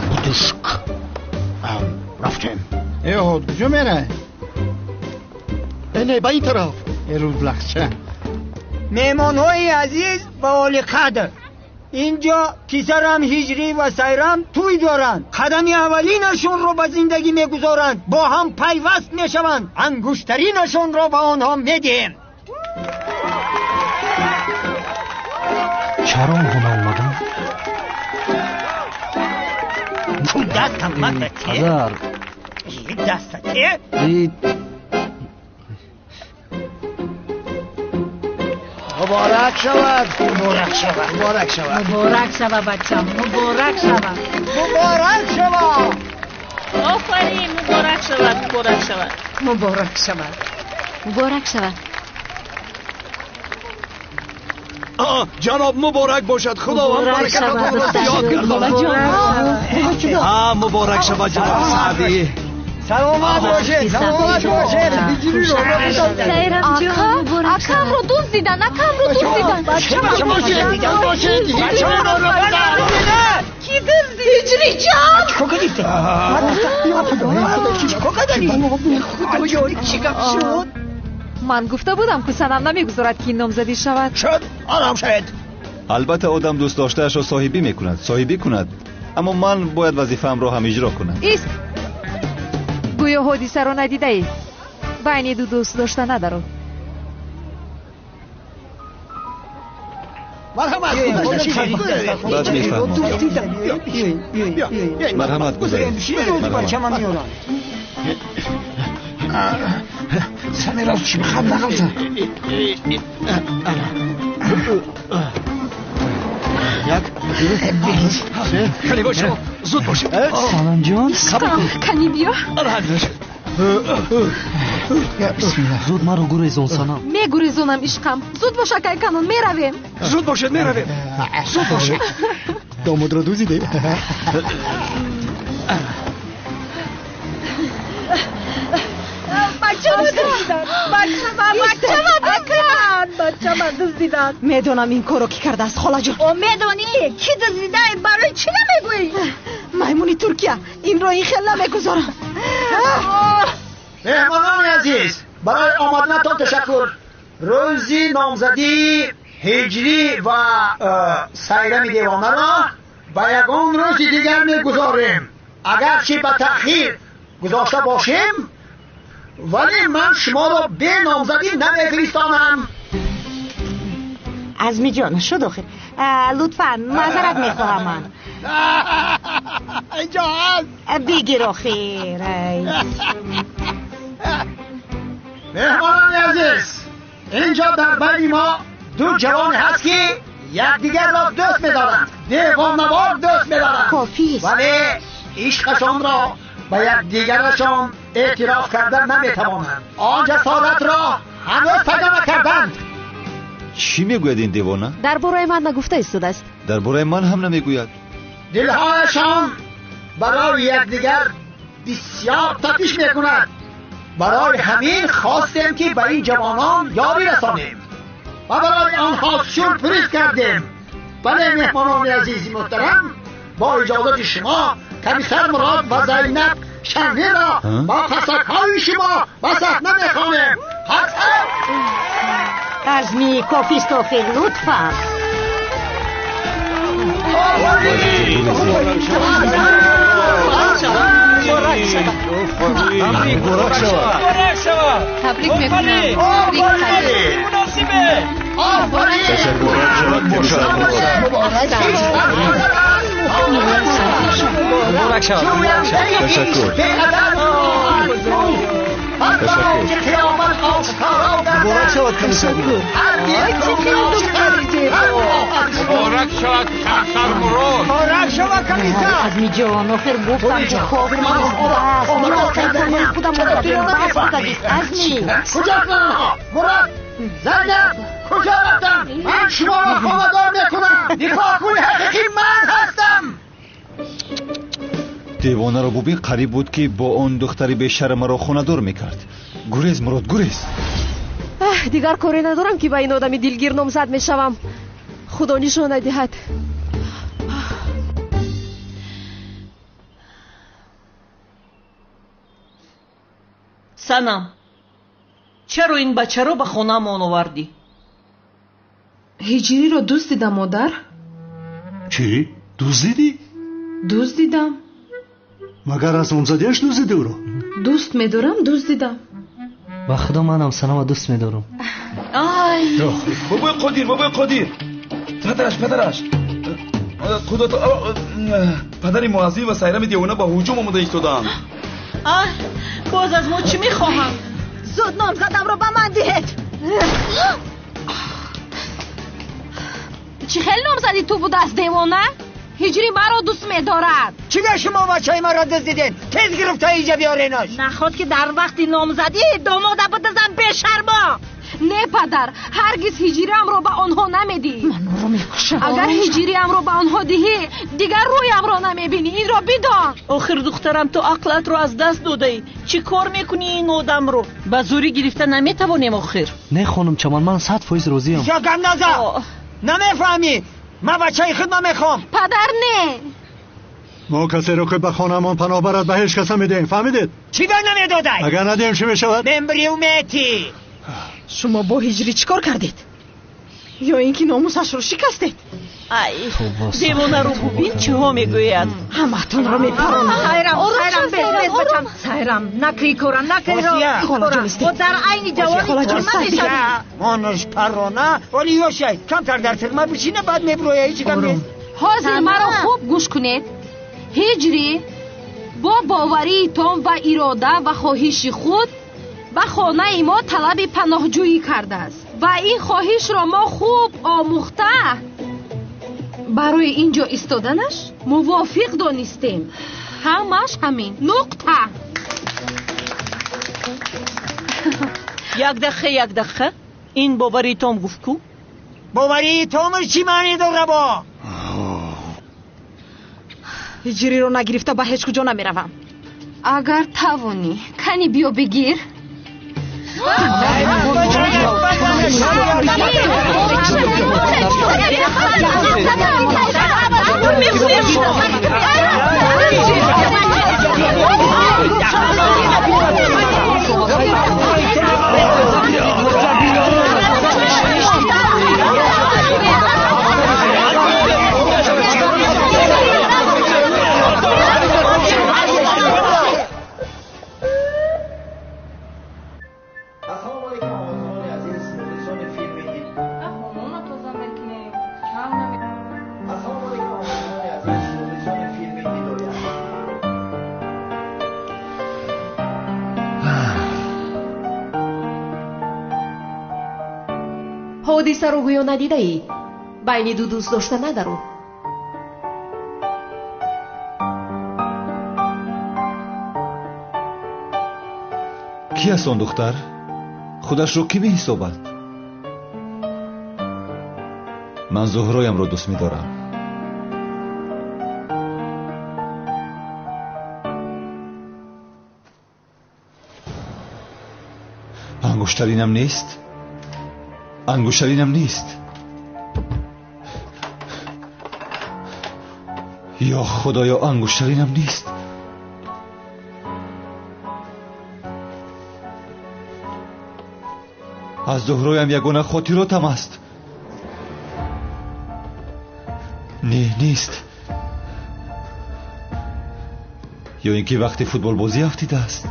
P: Бутушк, рафтем.
D: Эҳод, куҷо мерай?
H: Не, ба ин тараф.
D: Эрӯз лахча.
K: Меҳмонҳои азиз ва олиқадр, инҷо писарам Ҳиҷрӣ ва Сайрам тӯй доранд. Қадами аввалинашонро ба зиндагӣ мегузоранд, бо ҳам пайваст мешаванд. Ангуштаринашонро ба онҳо медиҳем.
B: Чаро онҳо наомаданд?
K: Дастам мата.
B: Падар.
K: Даста те.
P: Муборак шавад.
K: Муборак шавад.
P: Муборак шавад.
S: Муборак шава, бачам, муборак шава.
K: Муборак шава.
U: Офарин, муборак шавад, муборак шавад.
O: Муборак шавад.
R: Муборак шавад.
I: Ҷаноб муборак бошад, Худованд баракататонро зиёд гардонад. Муборак шавад ҷаноб Саъдӣ.
K: Саломат бошед, саломат бошед.
R: Акамро дуздидан, акамро дуздидан.
O: Ки дуздид? Ҳиҷриҷон!
K: Чӣ кор кардӣ? Чӣ кор кардӣ? Худоё, чӣ гап шуд?
F: Ман гуфта будам, ки Санам намегузорад, ки ин номзадӣ шавад.
P: Шуд, ором шавед.
A: Албатта одам дӯст доштаашро соҳибӣ мекунад, соҳибӣ кунад, аммо ман бояд вазифаамро ҳам иҷро кунам.
F: Ист! Гӯё ҳодисаро надидаӣ. Байни ду дӯст дошта надарод.
P: Марҳамат,
A: баъд мефаҳмам. Марҳамат, гузаред.
D: Самира, чӣ бихам нағалта?
I: Як, ду, се. Кани бошед, зуд бошед.
B: Санамҷон,
R: кани биё.
B: Зуд маро гурезон, Санам.
G: Мегурезонам, ишқам. Зуд бош, акай канон, меравем.
I: Зуд бошед, меравем. Зуд бошед.
P: Домодро дуздидем.
O: Бачама дуздиданд. Медонам ин корро ки кардааст, холаҷон.
U: О, медонӣ ки дуздида? Барои чӣ намегӯӣ?
O: Маймуни Туркия, инро ин хел намегузорам.
P: Меҳмонони азиз, барои омаданатон ташаккур. Рӯзи номзадии Ҳиҷрӣ ва Сайрами девонаро ба ягон рӯзи дигар мегузорем. Агарчи ба таъхир гузошта бошем, вале ман шуморо бе номзадӣ намефиристонам.
J: Азмиҷон, шуд охир. Лутфан, маъзарат мехоҳам ман.
P: Инҷо ҳаст.
J: Бигир охир.
P: Меҳмонони азиз, инҷо дар байни мо ду ҷавоне ҳаст, ки якдигарро дӯст медоранд, девонавор дӯст медоранд.
J: Кофист.
P: Вале ишқашонро ба якдигарашон эътироф карда наметавонанд. Он ҷасоратро ҳанӯз пайдо накарданд.
A: Чӣ мегӯяд ин девона?
F: Дар бораи ман нагуфта истодааст.
A: Дар бораи ман ҳам намегӯяд.
P: Дилҳояшон барои якдигар бисёр тапиш мекунад. Барои ҳамин хостем, ки ба ин ҷавонон ёрӣ расонем ва барои онҳо сюрприз кардем. Бале, меҳмонони азизи муҳтарам, бо иҷозати шумо комиссар Мурод ва Зайнаб Шанвиро бо қасакҳои шумо ба саҳна мехонем.
J: Азми, кофист охир, лутфан.
U: Табрик мекунам.
I: Муборак шавад.
A: Ташаккур. Муборак шавад, комиссар.
T: Муборак шавад, комиссар Мурод.
K: Муборак шавад, комиссар.
J: Азмиҷон, охир гуфтам, ки хоби ман аст. Худам Азми.
P: Куҷо рафтанд? Мурод, Зайнаб, куҷо рафтанд? Ман шуморо хонадор мекунам. Никоҳкуни ҳақиқӣ ман ҳастам.
A: Девонаро бубин, қариб буд, ки бо он духтари бешара маро хонадор мекард. Гурез, Мурод, гурез.
G: Дигар коре надорам, ки ба ин одами дилгир номзад мешавам. Худо нишона диҳад.
U: Санам, чаро ин бачаро ба хонаамон овардӣ?
G: Ҳиҷриро дуздидам, модар.
I: Чӣ? Дуздидӣ?
G: Дуздидам.
I: Магар аз номзадиаш дуздидӣ ӯро?
G: Дӯст медорам, дуздидам.
B: Ба худо, манам Санама дӯст медорам.
U: Ай!
V: Бобои Қодир, бобои Қодир! Падараш, падараш! Худо, падари Муаззим ва Сайрами девона ба ҳуҷум омода истодаанд.
U: Ай, боз аз мо чӣ мехоҳанд?
O: Зуд номзадамро ба ман диҳед.
R: Чӣ хел номзади ту будааст, девона? Ҳиҷри маро дӯст медорад.
K: Чӣ га шумо бачаи маро дуздидед? Тез гирифта инҷа биёренаш.
U: Наход, ки дар вақти номзадӣ домода бидуздам, бешармо.
G: Не падар, ҳаргиз ҳиҷриамро ба онҳо намедиҳӣ.
O: Ман ӯро мекушам.
G: Агар ҳиҷриамро ба онҳо диҳӣ, дигар рӯямро намебинӣ. Инро бидон.
U: Охир духтарам, ту ақлатро аз даст додаӣ. Чӣ кор мекунӣ ин одамро? Ба зӯрӣ гирифта наметавонем охир.
B: Не хонум Чаман, ман 100% розиам.
K: Бисёр гап назан. Намефаҳмӣ? Ман бачаи худро мехоҳам.
G: Падар, не.
I: Мо касеро ки ба хонаамон паноҳ барад ба ҳеҷ кас намедиҳем, фаҳмидед?
K: Чӣ ба намедодай?
I: Агар надиҳем чӣ мешавад?
K: Мембрию мети.
O: Шумо бо ҳиҷрӣ чӣ кор кардед? Ё ин ки номусашро шикастед?
U: Ай, девонаро бубин, чиҳо мегӯяд.
O: Ҳамаатонро мепаронам.
J: Сайрам, Сайрам, без, без, бачам. Сайрам, накри кора, накри ро. О, дар айни ҷавони тюрма мешавӣ.
K: Монаш парона, оли ёшай. Камтар дар тюрма бишина, баъд меброя, ҳеҷ гап нест.
G: Ҳозир маро хуб гӯш кунед. Ҳиҷрӣ бо боварии том ва ирода ва хоҳиши худ ба хонаи мо талаби паноҳҷӯӣ кардааст ва ин хоҳишро мо хуб омӯхта барои ин ҷо истоданаш мувофиқ донистем. Ҳамаш ҳамин. Нуқта.
U: Як дақиқа, як дақиқа. Ин боварии том гуфт ку?
K: Боварии томаш чӣ маъне дора бо?
O: Ҳиҷриро нагирифта ба ҳеҷ куҷо намеравам.
G: Агар тавонӣ, кани биё бигир.
F: Ҳодисаро гӯё надидаӣ. Байни ду дӯст дошта надару.
A: Ки аст он духтар? Худашро кӣ меҳисобад? Ман Зуҳроямро дӯст медорам. Ангуштаринам нест? Ангуштаринам нест. Ё Худоё, ангуштаринам нест. Аз Зуҳроям ягона хотиротам аст. Не, нест. Ё ин ки вақти футболбозӣ афтидааст.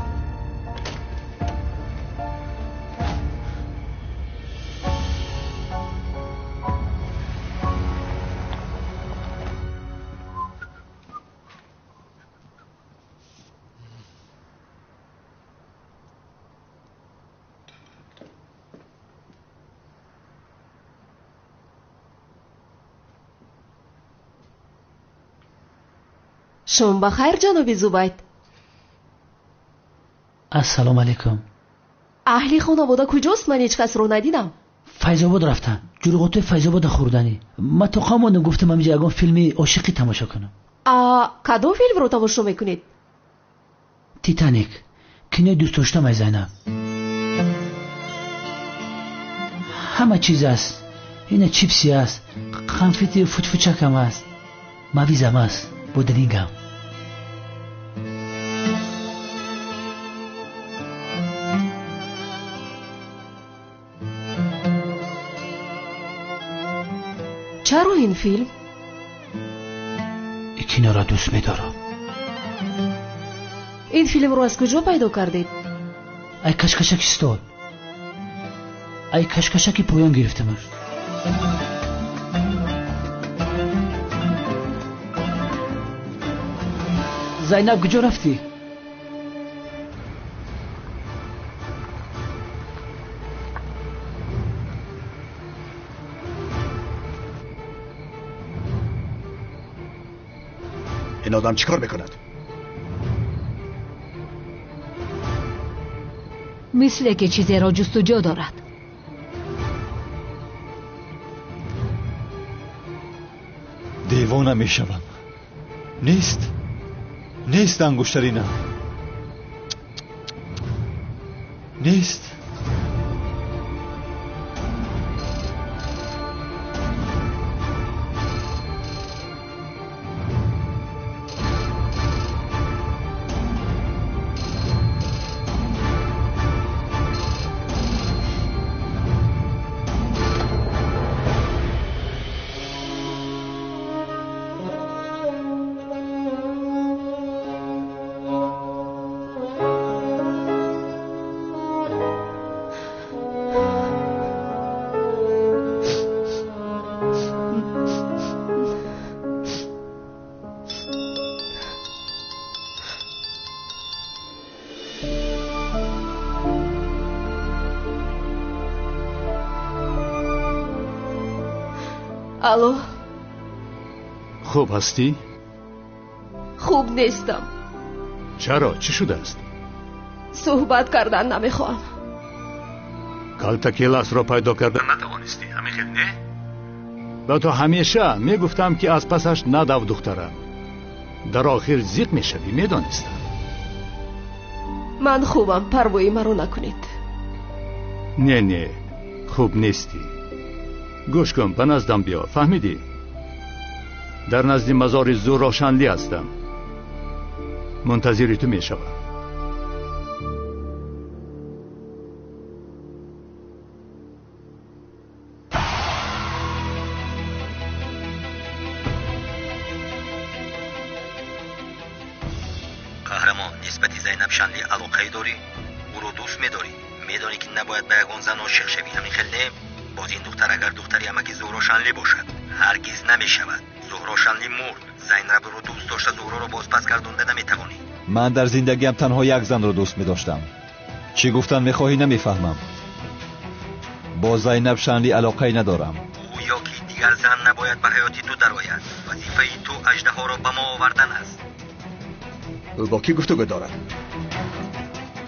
F: Шом ба хайр, ҷаноби Зубайд.
C: Ассалому алайкум.
F: Аҳли хонавода куҷост? Ман ҳеҷ касро надидам.
C: Файзобод рафтан. Ҷурғотои Файзобода хӯрданӣ. Ман то қомондам, гуфтам ҳаминҷа ягон филми ошиқӣ тамошо кунам.
F: Кадом филмро тамошо мекунед?
C: Титаник. Кинои дӯстдоштам ай Зайнаб. Ҳама чиз аст. Ина чипси аст, конфети футфучакам аст, мавизам аст, бодрингам.
F: Чаро ин филм?
C: Ин киноро дӯст медорам.
F: Ин филмро аз куҷо пайдо кардед?
C: Ай кашкашаки стол. Ай кашкашаки поён гирифтамаш. Зайнаб, куҷо рафтӣ?
I: Ин одам чӣ кор мекунад?
L: Мисле ки чизеро ҷустуҷӯ дорад.
A: Девона мешавам. Нест, нест ангуштаринам. Нест.
G: Алло.
L: Хуб ҳастӣ?
G: Хуб нестам.
L: Чаро? Чӣ шудааст?
G: Суҳбат кардан намехоҳам.
L: Калта Келасро пайдо карда натавонистӣ, ҳамин хел не? Ба ту ҳамеша мегуфтам, ки аз пасаш надав, духтарам. Дар охир зиқ мешавӣ, медонистам.
G: Ман хубам, парвои маро накунед.
L: Не, не, хуб нестӣ. Гӯш кун, ба наздам биё, фаҳмидӣ? Дар назди мазори Зуҳро Шанлӣ ҳастам. Мунтазири ту мешавам.
H: Қаҳрамон, нисбати Зайнаб Шанлӣ алоқае дорӣ? Ӯро дӯст медорӣ? Медонӣ, ки набояд ба ягон зан ошиқ шавӣ, ҳамин хел не? Боз ин духтар агар духтари амаки Зуҳро Шанлӣ бошад, ҳаргиз намешавад. Зуҳро Шанлӣ мурд. Зайнабро дӯст дошта Зуҳроро бозпас гардонда наметавонӣ.
A: Ман дар зиндагиам танҳо як занро дӯст медоштам. Чӣ гуфтан мехоҳӣ намефаҳмам. Бо Зайнаб Шанлӣ алоқае надорам.
H: Ӯ ё ки дигар зан набояд ба ҳаёти ту дарояд. Вазифаи ту аждаҳоро ба мо овардан аст.
I: Ӯ бо кӣ гуфтугӯ дорад?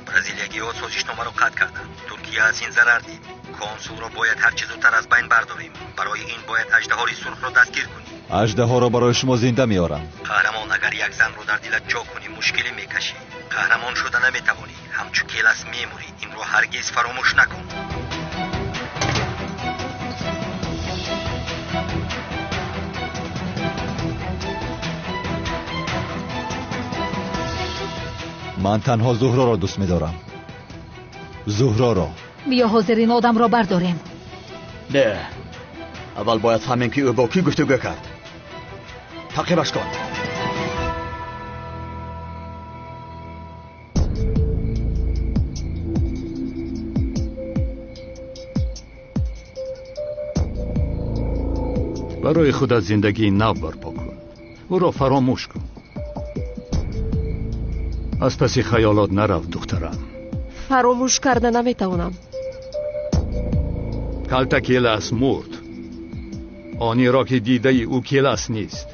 H: Бразилиягиҳо созишномаро қатъ карданд. Туркия аз ин зарар дид. Консулро бояд ҳарчи зудтар аз байн бардорем. Барои ин бояд аждаҳори сурхро дастгир кунӣ.
A: Аждаҳоро барои шумо зинда меорам.
H: Қаҳрамон, агар як занро дар дилат ҷо кунӣ, мушкилӣ мекашӣ. Қаҳрамон шуда наметавонӣ. Ҳамчу Келас мемурӣ. Инро ҳаргиз фаромӯш накун.
A: Ман танҳо Зуҳроро дӯст медорам. Зуҳроро.
R: Биё ҳозир ин одамро бардорем.
I: Не, аввал бояд фаҳмем, ки ӯ бо кӣ гуфтугӯ кард. Таъқибаш кун.
L: Барои худат зиндагии нав барпо кун. Ӯро фаромӯш кун. Аз паси хаёлот нарав, духтарам.
G: Фаромӯш карда наметавонам.
L: Калта Келас мурд. Онеро ки дидаи ӯ Келас нест.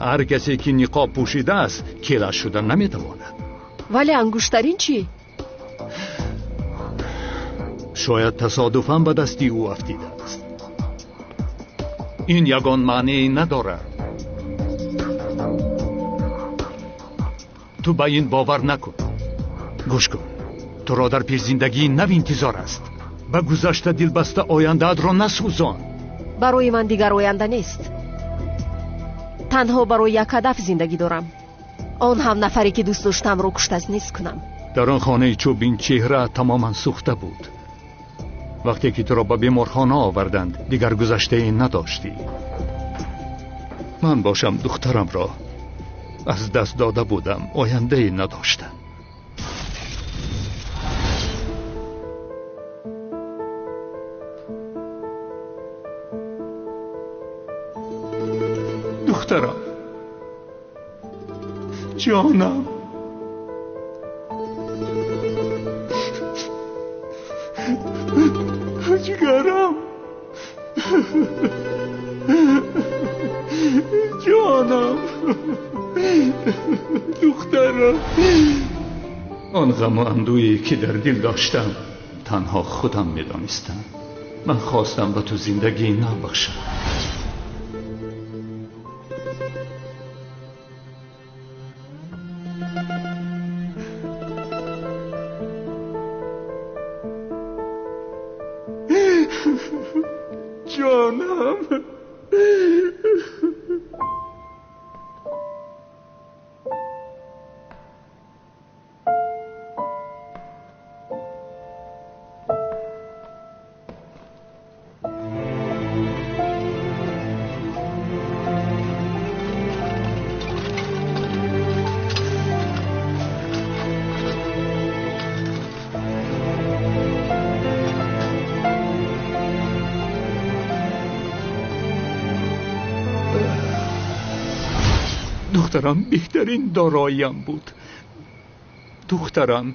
L: Ҳар касе ки ниқоб пӯшидааст, Келас шуда наметавонад.
G: Вале ангуштарин чӣ?
L: Шояд тасодуфан ба дасти ӯ афтидааст. Ин ягон маънее надорад. Ту ба ин бовар накун. Гӯш кун, туро дар пеш зиндагии нав интизор аст. Ба гузашта дилбаста ояндаатро насӯзон.
G: Барои ман дигар оянда нест. Танҳо барои як ҳадаф зиндагӣ дорам. Он ҳам нафаре ки дӯст доштамро куштаз нест кунам.
L: Дар он хонаи чӯбин чеҳра тамоман сӯхта буд. Вақте ки туро ба беморхона оварданд, дигар гузаштае надоштӣ. Ман бошам духтарамро аз даст дода будам, ояндае надоштам. Духтарам, ҷонам, ҷигарам, ҷонам, духтарам. Он ғаму андӯе ки дар дил доштам, танҳо худам медонистам. Ман хостам ба ту зиндагии нав бахшам.
V: Ҷонам.
L: دخترم بهترین داراییم بود. دخترم،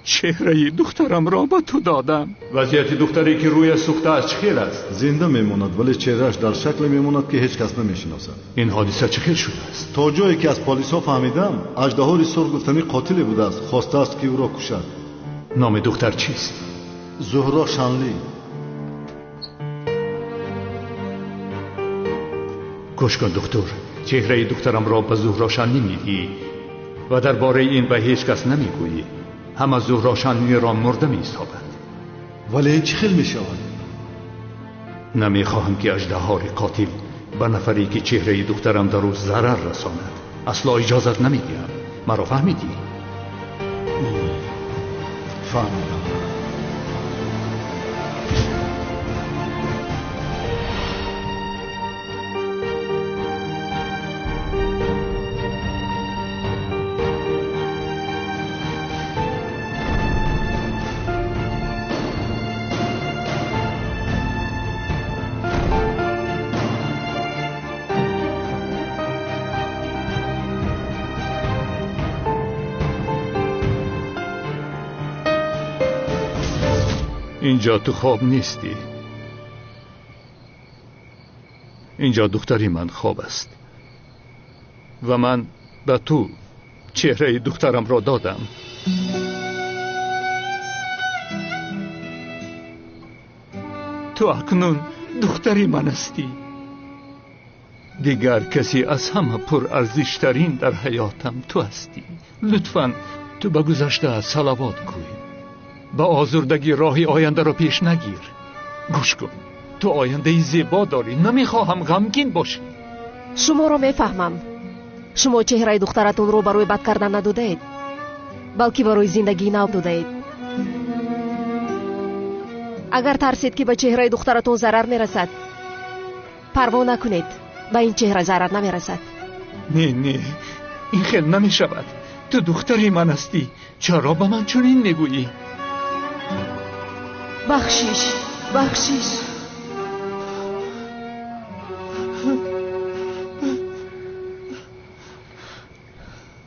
L: چهره دخترم را به تو دادم. وضعیت دختری که روی سوخته است چه است؟
M: زنده میماند ولی چهرهش در شکل میماند که هیچ کس نمیشناسد.
L: این حادثه چه شده است؟
M: تا جایی که از پلیس ها فهمیدم اژدهای سرخ گفتنی قاتلی بوده است، خواسته است که او را کشد.
L: نام دختر چیست؟
M: زهرا شانلی.
L: گوش کن دکتر، چهره دخترم را به زهرا شانلی میدی و درباره این به هیچ کس نمیگویی. همه زهرا شانلی را مرده میحسابند.
M: ولی چه خیل میشود؟
L: نمیخواهم که اژدهای قاتل به نفری که چهره دخترم در او ضرر رساند. اصلا اجازت نمیدهم. مرا فهمیدی؟
M: فهمیدم.
L: اینجا تو خواب نیستی. اینجا دختری من خواب است و من به تو چهره دخترم را دادم. تو اکنون دختری من هستی. دیگر کسی از همه پر ارزشترین در حیاتم تو هستی. لطفاً تو به گذشته صلوات گوی. با آزردگی راهی آینده را پیش نگیر. گوش کن، تو آینده زیبا داری. نمیخواهم غمگین باشی.
F: شما را میفهمم. شما چهره دخترتون رو برای بد کردن ندادید، بلکه برای زندگی نو دادید. اگر ترسید که به چهره دخترتون ضرر میرسد، پروا نکنید، به این چهره ضرر نمیرسد.
L: نه نه، این خیلی نمیشود. تو دختری من هستی، چرا به من چنین میگویی؟
F: بخشش، بخشش.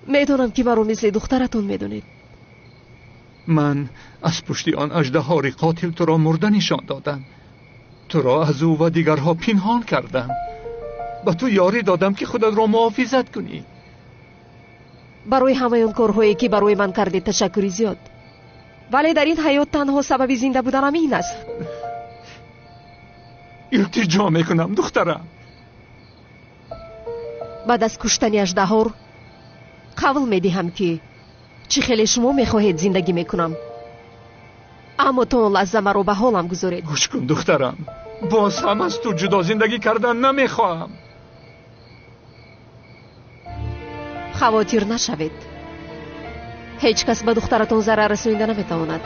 F: میدونم که مرا مثل دخترتون میدونید.
L: من از پشت آن اژدهای قاتل تو را مرده نشان دادم. تو را از او و دیگرها پنهان کردم. به تو یاری دادم که خودت را محافظت کنی.
F: برای همه اون کارهایی که برای من کردید تشکر زیاد. ولی در این حیات تنها سبب زنده بودنم این است.
L: التجا میکنم دخترم.
F: بعد از کشتن اژدها قول میدهم که چی خیلی شما میخواهید زندگی میکنم، اما تو لحظه مرا به حالم گذارید.
L: گوش کن دخترم، باز هم از تو جدا زندگی کردن نمیخواهم.
F: خواطر نشوید، هیچ کس به دخترتون ضرر رسانیده نمیتواند.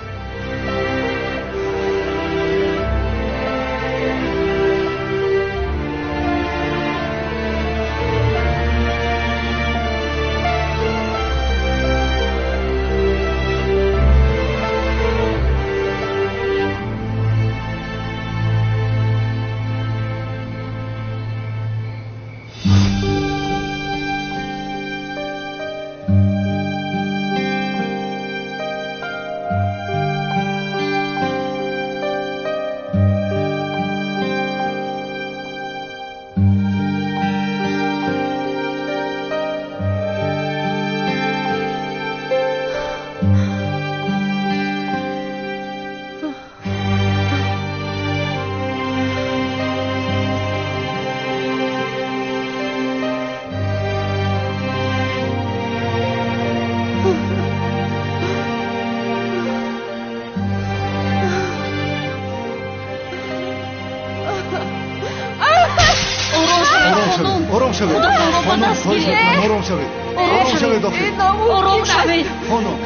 M: шавед.
S: Худатонро ба
M: Хонум,
S: даст
M: хоҳиш
S: гиред.
M: мекунам, ором шавед. Ором шавед, охир.
S: Ором шавед.
M: Хонум,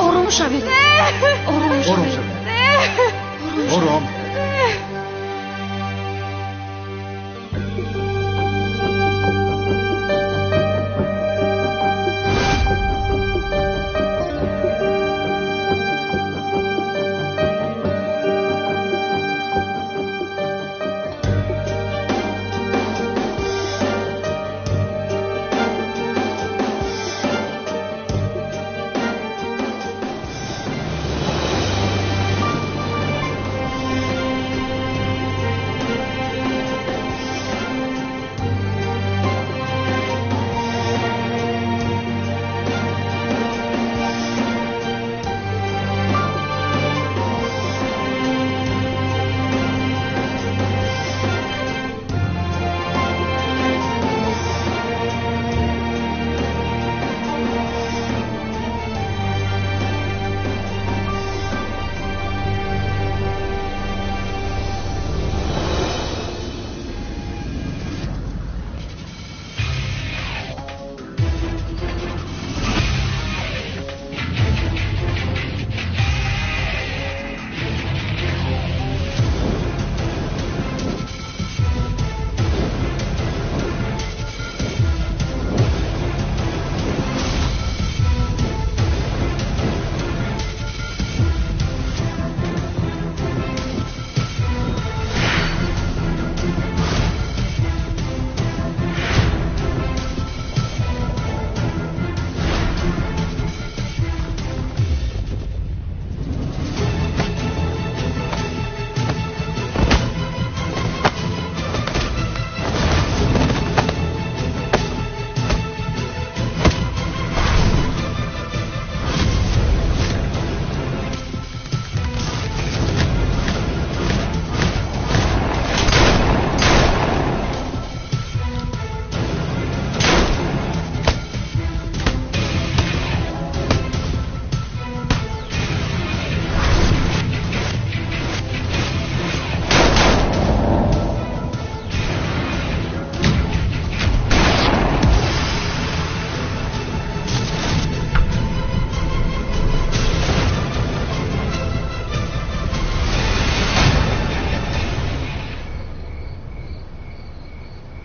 S: Ором шавед. Ором
M: ором
S: шавед.
M: шавед. Ором.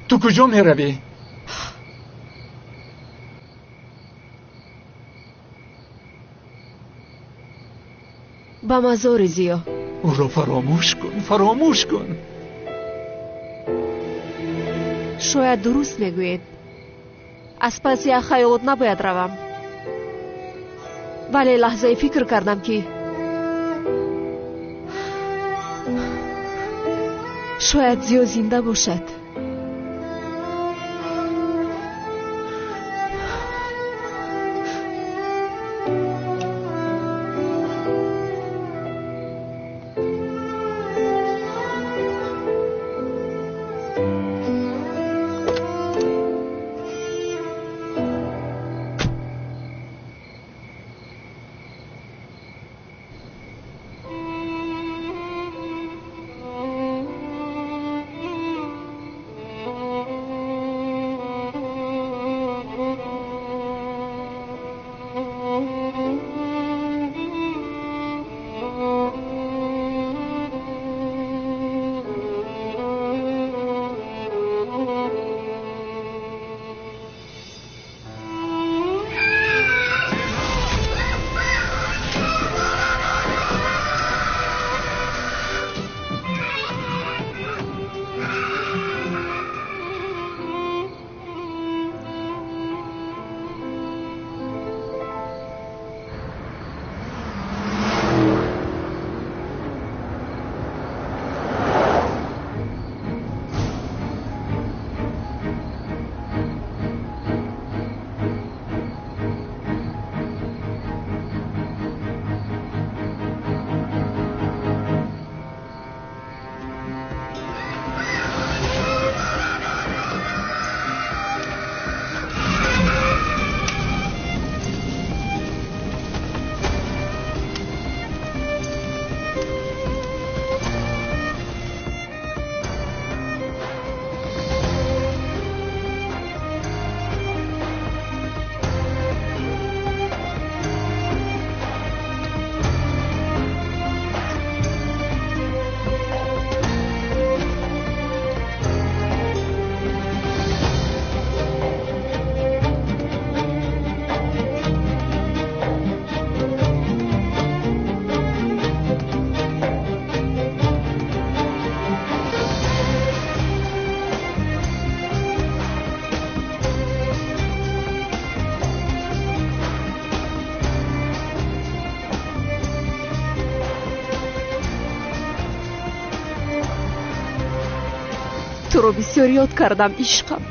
L: Ту куҷо меравӣ?
F: Ба мазори Зиё.
L: Ӯро фаромӯш кун, фаромӯш кун.
F: Шояд дуруст мегӯед. Аз паси як хаёлот набояд равам. Вале лаҳзае фикр кардам, ки шояд Зиё зинда бошад. Туро бисёр ёд кардам, ишқам.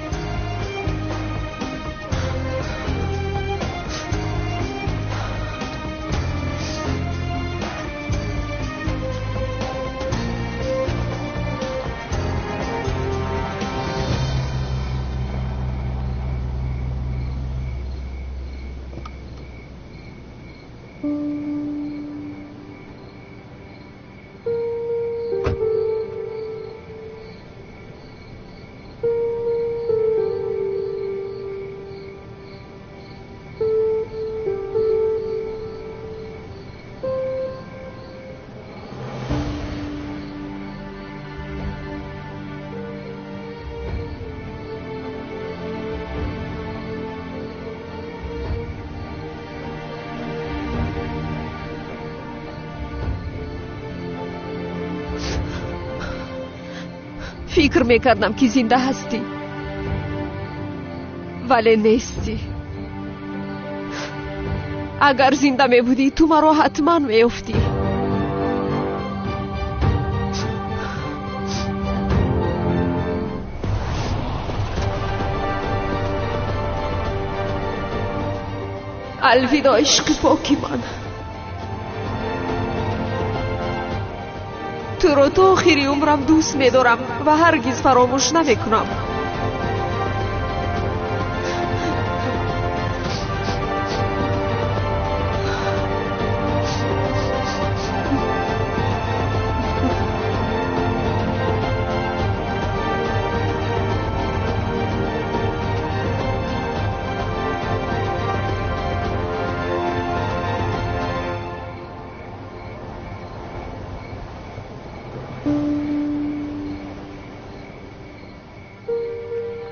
F: Фикр мекардам, ки зинда ҳастӣ, вале нестӣ. Агар зинда мебудӣ, ту маро ҳатман меёфтӣ. Алвидо, ишқи поки ман. Туро то охири умрам дӯст медорам ва ҳаргиз фаромӯш намекунам.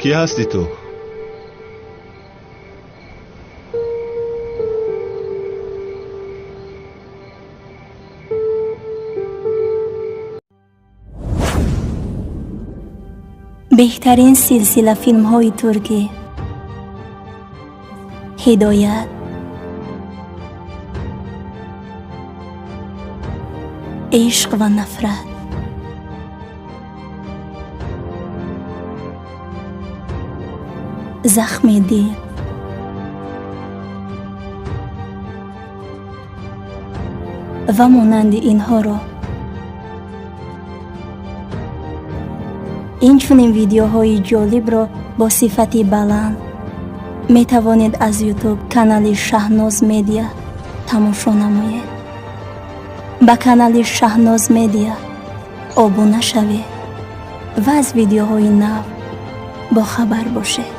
A: Кӣ ҳастӣ ту?
N: Беҳтарин силсила филмҳои туркӣ, Ҳидоят, Ишқ ва нафрат, Захми дил, ва монанди инҳоро. Инчунин видеоҳои ҷолибро бо сифати баланд метавонед аз Ютуб канали Шаҳноз Медиа тамошо намоед. Ба канали Шаҳноз Медиа обуна шавед ва аз видеоҳои нав бохабар бошед.